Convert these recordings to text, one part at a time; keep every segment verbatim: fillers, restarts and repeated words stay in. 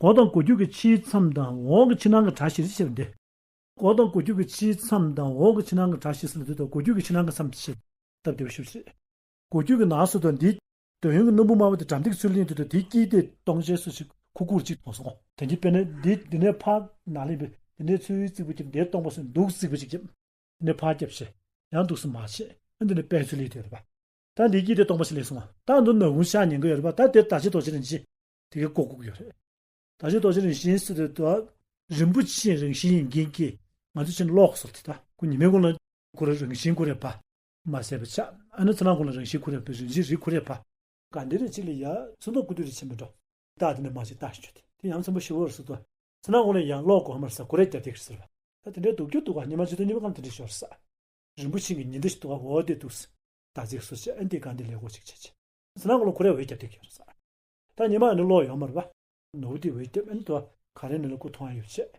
སྒོ་དང་སྒོ་རྒྱུད་ཀྱི་ཕྱིའི་མཚམས་དང་འོག་གི་ཕྱི་ནང་གི་གྲྭ་བཞིར་ཕྱེ་བ་འདི། སྒོ་དང་སྒོ་རྒྱུད་ཀྱི་ཕྱིའི་མཚམས་དང་འོག་གི་ཕྱི་ནང་གི་གྲྭ་བཞི་ཟེར་ལ་དུས་དང་སྒོ་རྒྱུད་ཀྱི་ཕྱི་ནང་གི་མཚམས་བཞི་སྟབས་བདེ་བ་ཞུ་ཞེས། སྒོ་རྒྱུད་ཀྱི་ནང་སུ་དང་འདི། འདོད་ཡོན་གྱི་སྣམ་བུ་དམར་པོ་དེ་དགྲམ་སྟེགས་ཚུར་ལེན་དུས་དང་དེའི་དཀྱིལ་དེ་སྟོང་ཆེན་སུ་ཞིག་ཁུག་ཁུག་ཅིག་མཐོང་སོང་། དེ་འདི་དཔེར་ན་འདི་འདི་ནས་ཕར་ནང་ལེན་པའི་འདི་ནས་ཚུར་རྩིག་པ་ཅིག་འདིའི་སྟོང་པ་སུ་འདུག་རྩིག་པ་ཅིག་བརྒྱབ། འདི་ནས་ཕར་བརྒྱབ་བྱས་ཡང་འདུག་སུ་མ་བྱས། ཨ་འདི་ནས་པད་ཚུར་ལེན་དུས་རེད་པ། ད་འདི་དཀྱིལ་དེ་སྟོང་པ་ཞིག་ལེགས་སོང་བ། ད་འདི་ནག་ཁུང་ཤར་ཉེན་གྱི་ཡོད་རེད་པ། ད་དེ་ད་ཅི་དོ་ཅི་རིན་ཆེན་དེ་གའི་ཀོ་ཀུག་ཡོད་རེད། ད་ཅི་དོ་ཅི་རིན་ཆེན་ཟེར་དུས་ད་རིན་པོ་ཆེ་རང་བཞིན་ཡིན་མཁན་གྱི་ང་ཚོ་ཕྱིན་ལོག་སོགས་དེ་ད་ཁོ་ཉི་མའི་གུང་ལ་ཁོ་རང་རང་བཞིན་ཁོ་རེད་པ། མ་ཟད་པ་ཆགས། ཨ་ནི་ཚེ་ནང་གུང་ལ་རང་བཞིན་ཁོ་རེད་པ། རང་བཞིན་རིག་ཁོ་རེད་པ། ག་འདི་རེ་གཅིག་ལ་ཡ་ཚོན་མདོག་ཀུ་ཏུ་རེ་ཆེན་པོ་འགྲོ། ད་དེ་འདྲ་མ་ཞིག་ལྟ་ཞུ་དེ་དེ་ཡང་ཚན་པོ་ཞི་བོར་སུ་དོ། ཚེ་ནང་གུང་ལ་ཡང་ལོག་གོ་ཧ་མར་ས་ཁོ་རེ་རྒྱ་དེ་ཟེར་བ། ད་དེ་འདྲའི་སྡུག་རྒྱུ་འདུག་ག་ཉི་མ་ཇི་ལྟར་ཉི་མ་གང་དེ་འདྲའི་ཞོར་ས། རིན་པོ་ཆེ་གི་ཉི་ཟླ་ཞིག་འདུག་ག་འོ་དེ་འདུག་ས། ད་ཅིག་སུ་བྱས་ཨ་འདི་གང་དེ་ལས་གོ་ཅིག་བྱས་ཅི། ཟི་ནང་གོ་ལ་ཁོ་རེ་འོད་རྒྱབ་དེ་གྱོར་ས། ད་ཉི་མ་ཨ་ནི་ལོག་ཡོང་མ་རེད་པ། ནོར་བུ་དེ་འོད་རྒྱབ་ཨ་ནི་དོ་ག་རེ་ནི་ལ་ཁོ་མཐོང་ཡ་ཡོད་བྱས།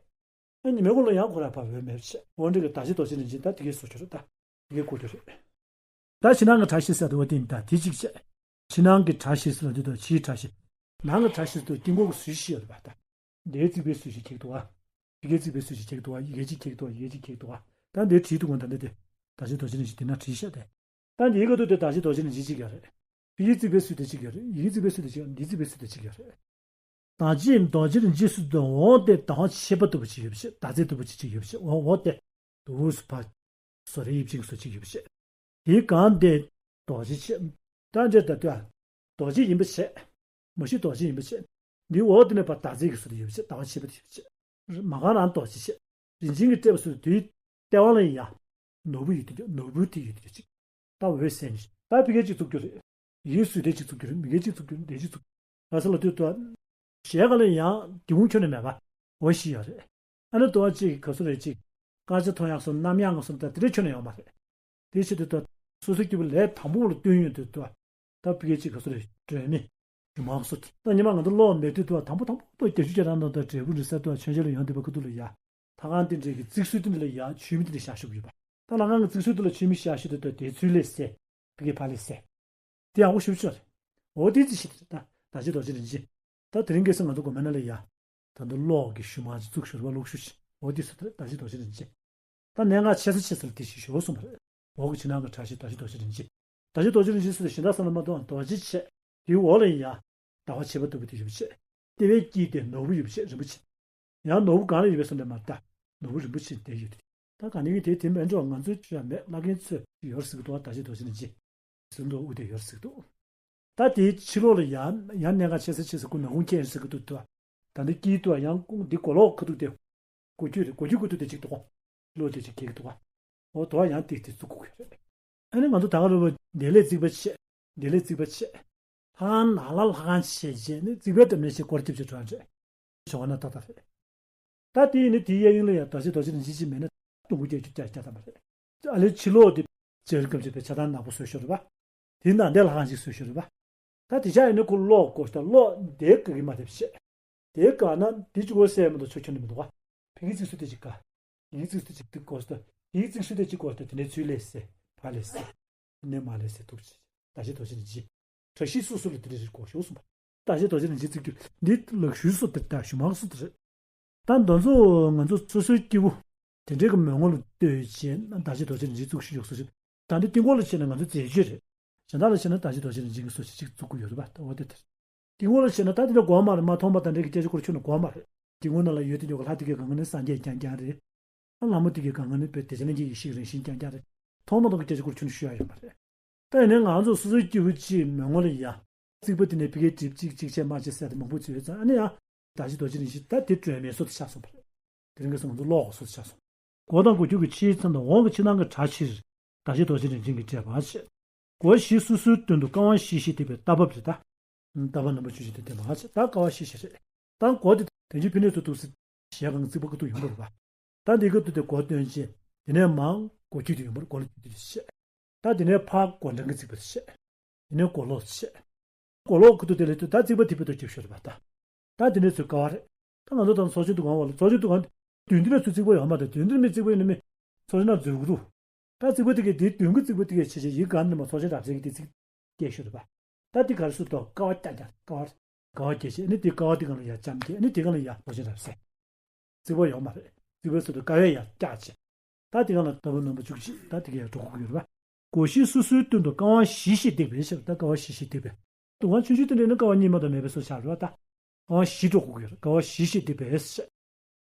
ཨ་ཉི་མའི་གོ་ལ་ཡང་ཁོ་ར་ཕ་འོད་མེད་བྱས་འོ་འདྲི་གི་ད་ཅི་དོ་ཅི་ནི་ཅི་ད་དེ་གའི་སུ་གྱོར་ད་དེ་གའི་ཁོ་གྱོར་རེད། ད་ཕྱི་ནང་གི་གྲྭ་བཞི་ཟེར་དུ་བ་དེ་ཡིན་ད་དེ་གཅིག་བྱས། ཕྱི་ནང་གི་གྲྭ་བཞི་ཟེར་ལ་དེ་དང་ཕྱིའི་གྲྭ་བཞི། ནང་གི་གྲྭ་བཞི་ཟེར་དུ་དཀྱིལ་འཁོར་གྱི་ཟུར་བཞི་ཡོད་རེད་པ་ད། འདིའི་རྩིག་པའི་ཟུར་ཞིག་ཁེག་འདུག་ག་ཡི་གེའི་རྩིག་པའི་ཟུར་ཞིག་ཁེག་འདུག་ག་ཡི་གེ་གཅིག་ཁེག་འདུག་ག་ཡི་གེ་གཅིག་ཁེག་འདུག་ག་ད་འདིའི་བྲིས་འདུག་ག་ད་འདི་དེ། ད་ཅི་དོ་ཅི་ནི་ཅི་དེ་ན་བྲིས་ཤག་དེ། ད་འདིའི་སྐབས་དུ་དེ་ད་ཅི་དོ་ཅི་ནི་ཅི་གཅིག་ཡོད་རེད། ཡི་གེའི་རྩིག་པའི་ཟུར་དེ་གཅིག་ཡོད་རེད། ཡི་གེའི་རྩིག་པའི་ཟུར་དེ་གཅིག་ཡོད་རེད། འདིའི་རྩིག་པའི་ཟུར་དེ་གཅིག་ཡོད་རེད། ད་ཅི་དོ་ཅི་ནི་ཅི་སུ་དོ་འོ་དེ་ད་ཆེ་བ་དུ་བ་ཅིག་ཡོད་པ་ཅིག་ད་ཚེ་དུ་བ་ཅིག་ཅིག་ཡོད་པ་ཅིག་འོ་འོ་དེ། དུ་བ་སུ་ཕ། སོ་རེ་ཡིབ་ཅིག་སོ་ཅིག་ཡོད་པ་ཅིག་དེའི་གང་དེ་རྡོ་རྗེ་ཆེ། ད་འདྲེ་ད་ལྟོས། རྡོ་རྗེ་ཡིན་པ་བྱས། མ་གཞི་རྡོ་རྗེ་ཡིན་པ་བྱས། འདི་འོག་དེ་ནས་ཕར་ཟླ་ཚེས་ཀྱི་སུ་དེ་ཡོད་པ་བྱས་ཟླ་བ་ཕྱེད་པ་དེ་ཡོད་པ་བྱས། མ་གང་རང་རྡོ་རྗེ་བྱས། རིན་ཆེན་གྱི་སྤྲས་པ་སུ་དེའི་ལྟེ་བ་ལ་ཡ། ནོར་བུ་ཡོད་དེ་ནོར་བུ་དེ་ཡོད་དེ་ཅིག་ད་འོད་གསལ་ནི་ད་ཕི་གེ་ཅིག་བཙུགས་རྒྱུ་རེད། ཡིན་སུ་དེ་ཅིག་བཙུགས་རྒྱུ་རེད་མི་གེ་ཅིག་བཙུགས་རྒྱུ་རེད་དེ་ཅིག་བཙུགས། ང་ས་ལ་ལྟོས་དུ། གཞལ་ཁ་ལ་ཡང་སྒེའུ་ཁུང་ཁྱོན་ནས་མེད་པ། འོ་ཞིག་ཡོད་རེད། ཨ་ནི་དུ་བ་གཅིག་ག་སུ་རེད་གཅིག་དཀར་ཆ་མཐོང་ཡག་སོང་གནམ་ཡག་ངོ་སོང་ད་དེ་འདྲ་ཁྱོན་ནས་ཡོད་མ་རེད། དེ་ཕྱིར་དུ་དུ། སོ་སོའི་སྐྱེ་བོ་ལས་དང་པོ་ལ་སྟོན་ཡོང་དུས་དུ། ད་ཕི་གེ་གཅིག་ག་སུ་རེད་སྒྲོན་མེ། གཞུ་མང་སོ་དེ་ད་ཉི་མ་ང་ཚོ་ཀློག་མེད་དུས་དུ་དང་པོ་དང་པོ་དུ་རྒྱ་ཤུ་རྒྱ་རང་དང་དུ་འབྲས་བུ་རི་ས་དུ་མཆོད་མཇལ་ལ་ཡོང་དུས་པ་ཁུ་ཐུག་ལ་ཡ། ལྷ་ཁང་དེ་འདྲའི་གི་རྩིག་སུ་དེ་འདྲ་ལ་ཡ་ཆུ་མིག་དེ་འདྲ་བཞག་བཞུགས་ཡོད་པ། ད་ལྷ་ཁང་གི་རྩིག་སུ་དེ་ལ་ཆུ་མིག་བཞག་བཞུགས་དུས་དུ་དེ་ཚུལ་ལས་གསལ། ཕི་གེ་ཕ་ལས་གསལ། དེ་ཡག་པོ་ཞེ་པོ་ཅིག་རེད། འོ་དེ་ཅི་ཞིག་རེད་ད། ད་ཅི་དོ་ཅི་རིན་ཆེན། ད་དེ་རིང་ཁ་སང་ང་ཚོ་གོ་མེ་ན་ལ་ཡ། ད་འདི་གློག་གི་གཞུ་མ་ཅིག་བཙུགས་ཤོར་བ་གློག་ཞུ་ཞིག་འོ་དེ་སུ་ད་ད་ཅི་དོ་ཅི་རིན་ཆེན། ད་གནད་འགག་ཆེ་ས་ཆེ་ས་ལ་དེ་ཞིག་ཞུ་བ་གསུངས་པ་རེད། འོག་གི་ཕྱི་ནང་གི་གྲྭ་བཞི་ད་ཅི་དོ་ཅི་རིན་ཆེན། ད་ཅི་དོ་ཅི་རིན་ཆེན་སུ་དེ་གཞན་དག་ས་ལ་མ་གཏོགས་རྡོ་རྗེ་ཆེ། དེའི་འོག་ལ་ཡ། ཟླ་བ་ཕྱེད་པ་ལྟ་བུ་དེ་ཡོད་པ་ཆེ། ལྟེ་བའི་དཀྱིལ་དེ་ནོར་བུ་ཡོད་པ་ཆེ་རིན་པོ་ཆེ། ཡང་ནོར་བུ་གང་ལ་ཡོད་པའི་སོ་འདྲ་མ་ལྟ། ནོར་བུ་རིན་པོ་ཆེ་དེ་ཡོད་དེ། ད་ག་ནས་ཀྱི་དེ་དེ་མེད་འགྲོ་ང་ཚོའི་ཆོས་ཡ་མེད་བླ་རྒན་ཚོས་ཡོད་ཟེར་གི་འདུག་ད་ཅི་དོ་ཅི་རིན་ཆེན། ཟིན་དུ་དབུ་དེ་ཡོད་ཟེར་གི་འདུག་ད་དེའི་ཕྱི་ལོགས་ལ་ཡང་ཡང་གནད་འགག་ཆེ་ས་ཆེ་ས་ཀུ་ནག་ཁུང་ཁྱེར་ཟེར་གི་འདུག་ད་ད་འདི་དཀྱིལ་དུ་ཡང་ཀུང་འདི་གོ་ལོག་ཁ་ཐུག་དེ། གོ་རྒྱུ་རེད་གོ་རྒྱུ་ཀུ་ཐུག་དེ་གཅིག་འདུག་གོ་ལོག་དེ་གཅིག་ཁེག་འདུག་གོ་འོ་དོ་ཡང་དེ་དེ་བཙུགས་དགོས་ཀྱི་རེད། ཨ་ནི་ང་ཚོ་ད་ག་རུ་བ་འདི་ལས་རྩིག་པ་ཆེ། འདི་ལས་རྩིག་པ་ཆེ། ལྷ་ཁང་ནང་ལ་ལྷ་ཁང་ཆེ་ཆེ་ནི་རྩིག་པའི་འགྲམ་ནས་ཆེ་སྐོར་རྒྱབ་ཆེ་གྲོང་ཆེ། ཞོག་ན་ཏག་ཏག་རེད། ད་དེ་ཡིན་ནི་དེའི་གཡས་གཡོན་ལ་ཡང་ད་ཅི་དོ་ཅི་ནི་ཅི་ཅི་མེད་ན་སྟོང་པ་བརྒྱད་ཅུ་གྱ་གྱ་ཐམ་པ་རེད། ཨ་ལེ་ཕྱི་ལོགས་དེ་ཅེར་སྐམ་ཅེ་པའི་ཆ་ཚང་ནག་པོ་བཟོས་ཤོར་རེད་པ། དེ་ནང་དེ་ལྷ་ཁང་ཞིག་བཟོས་ཤོར་རེད་པ། ད་དེ་ཆ་ཡིན་ནི་ཁོ་གློག་གོ་ཤ་གློག་དེ་ག་གི་མ་རེད་བཤད། དེ་ག་ན་དེ་ཅི་གོ་སེ་མི་འདུག་ཆོ་ཆོ་ནི་མི་འདུག་ག་ཕི་གི་ཙིག་སུ་དེ་ཅི་ག་ཡི་ཙིག་སུ་དེ་ཅི་དེ་གོ་ཤ་ཡི་ཙིག་སུ་དེ་ཅི་གོ་ཤ་དེ་ནས་ཚུལ་ལས་སེ་ཕ་ལས་སེ། ནས་མ་ལས་སེ་ཐུག་ཅི། ད་ཅི་དོ་ཅི་ནི་ཅི། བཀྲ་ཤིས་སོ་སོ་ལ་དེ་རེ་རེ་གོ་ཤོག་གསུངས་པ། ད་ཅི་དོ་ཅི་ནི་ཅི་ཙིག་རྒྱུ་འདི་ལག་ཤུལ་སོ་དེ་ད་ཞུ་མང་སོ་དེ་རེད། ད་འདི་ཚོ་ང་ཚོ་སོ་སོའི་སྐྱེ་བོ་དེ་འདྲའི་གི་མོས་ངོ་ལ་ལྟོས་བྱས་ན་ད་ཅི་དོ་ཅི་ནི་ཅི་བཙུགས་ཤིག་ཡོག་སོ་ཅི། ད་འདི་དཀྱིལ་འཁོར་ལ་བྱས་ན་ང་ཚོ་རྫས་སྤྱོད་རེད། གཞན་དག་ལ་བྱས་ན་ད་ཅི་དོ་ཅི་ནི་ཅི་གི་སོ་ཅི་ཅིག་བཙུགས་ཀྱི་ཡོད་རེད་པ། ད་འོ་དེ་དེ་རེད། དཀྱིལ་འཁོར་ལ་བྱས་ན་ད་དེ་འདྲ་གོ་མ་རེད། མ་མཐོང་པ་ད་འདྲའི་གི་སྐད་ཆ་སྐོར་ཆུ་ནས་གོ་མ་རེད། དཀྱིལ་འཁོར་ནང་ལ་ཡོད་དེ་འདྲ་གི་ལྷ་དེ་གའི་གང་ག་ནི་སངས་རྒྱས་རྐྱང་རྐྱང་རེད། ཨ་ལྷ་མོ་དེ་གའི་གང་ག་ནི་བོད་དེ་ཅི་ནི་གི་ཡེ་ཤེས་རང་བཞིན་རྐྱང་རྐྱང་རེད། མཐོང་མ་མཐོང་གི་སྐད་ཆ་སྐོར་ཆུ་ནས་ཞུ་ཡ་ཡོད་མ་རེད། ད་ཡིན་ནའི་ང་ཚོ་སོ་སོའི་སྐྱེ་བོ་གཅིག་མོས་ངོ་ལ་ཡ། རྩིག་པ་དེ་ནས་ཕི་གའི་གྲིབ་གཅིག་གཅིག་བྱས་མ་བྱས་ཟེར་ཏེ་མང་པོ་བྱས་ཡོད་ཙང་ཨ་ནི་ཡང་། ད་ཅི་དོ་ཅི་ནི་ཅི་ད་དེ་སྒྲོན་མེ་སོ་དེ་ཆགས་སོང་བ་རེད། དེ་རིང་གི་སང་ཚོ་ཀློག་སོ་དེ་ཆགས་སོང་། སྒོ་དང་སྒོ་རྒྱུད་ཀྱི་ཕྱིའི་མཚམས་དང་འོག་གི་ཕྱི་ནང་གི་གྲྭ་ཕྱིར། ད་ཅི་དོ་ཅི་ནི་ཅི་གི་འགྲེལ་པ་བྱེད། སྒོ་བཞི་སོ་སོའི་མདུན་དུ་ཀ་བ་བཞི་བཞི་འདེགས་པའི་རྟ་བབས་རེད་ད། རྟ་བབས་རྣམ་པ་བཅུ་བཞི་དེ་འདེགས་པ་བྱེད་ད་ཀ་བ་བཞི་བཞི་རེད། ད་སྒོ་དེ་དེ་ཅི་ཕི་ནས་ཚོ་འདུག་སེ། ཞལ་གང་རྩིག་པ་ཀུ་ཐུག་ཡོང་བ་རེད་པ། ད་འདི་ཀ་ཏུ་དེ་སྒོ་སྟོན་བྱེད། དེ་ནས་མང་སྒོ་རྒྱུད་དེ་ཡོང་བར་སྒོ་ལ་རྒྱུད་དེ་བྱེད། ད་དེ་ནས་ཕར་སྒོ་འགྲམ་གྱི་རྩིག་པ་དེ་བྱེད། དེ་ནས་སྒོ་ལོགས་བྱེད། སྒོ་ལོགས་ཁུ་ཐུག་དེ་ལས་དུ་ད་རྩིག་པ་དེ་ཕུད་དུ་རྒྱབ་ཤོར་བ་ད། ད་དེ་ནས་ཚུར་ཀ་བ་རེད། ད་ང་ཚོ་དང་ཚོགས་ཆེན་འདུ་ཁང་བ་ལ་ཚོགས་ཆེན་འདུ་ཁང་མདུན་དེ་ནས་ཚུར་རྩིག་པ་ཡོད་མ་རེད། མདུན་དེ་ནས་མི་རྩིག་པ་ཡིན་ན་མི། ཚོགས་ཆེན་ནང་འཛུལ་གི་འདུག་ད་རྩིག་པ་དེ་གས་དེ་མདུན་གྱི་རྩིག་པ་དེ་གས་བྱེད་བྱེད་ཡིན་གང་ནས་མ་ཚོགས་ཆེན་རབ་བྱེད་ཀྱི་དེ་རྩིག་སྐྱེལ་ཤོར་བ། ད་དེ་ག་རེ་སུ་ཐོག་ཀ་བ་རྐྱང་རྐྱང་ཀ་བ་རེད། ཀ་བ་བརྒྱད་བྱས། ཨ་ནི་དེ་ཀ་བ་དེ་སྒང་ལ་ཡར་ལྕམ་བརྒྱད། ཨ་ནི་དེ་སྒང་ལ་ཡར་རྡོ་རྗེ་རབ་གསལ། རྩིག་པ་ཡོད་མ་རེད། རྩིག་པའི་ཚུལ་དུ་ཀ་བས་ཡར་བཀྱག་བྱས། ད་དེ་སྒང་ལ་རྟ་བབས་རྣམ་པ་བཅུ་གཅིག་ད་དེ་ག་ཡར་འགྲོ་དགོས་ཀྱི་ཡོད་རེད་པ། སྒོ་བཞི་སོ་སོའི་སྟེང་དུ་ཀ་བ་བཞི་ཞེས་བཏེགས་པའི་ཕྱིར། ད་ཀ་བ་བཞི་ཞེས་བཏེགས་པའི། དུང་ཁང་ཆུང་ཆུང་དེ་འདྲ་ནི་ཀ་བ་གཉིས་མ་གཏོགས་མེད་པའི་བཟོ་ཆགས་རེད་པ། ད་ཀ་བ་བཞི་འགྲོ་དགོས་ཀྱི་ཡོད་རེད། ཀ་བ་བཞི་ཞེས་བཏེགས་པའི་ཕྱིར།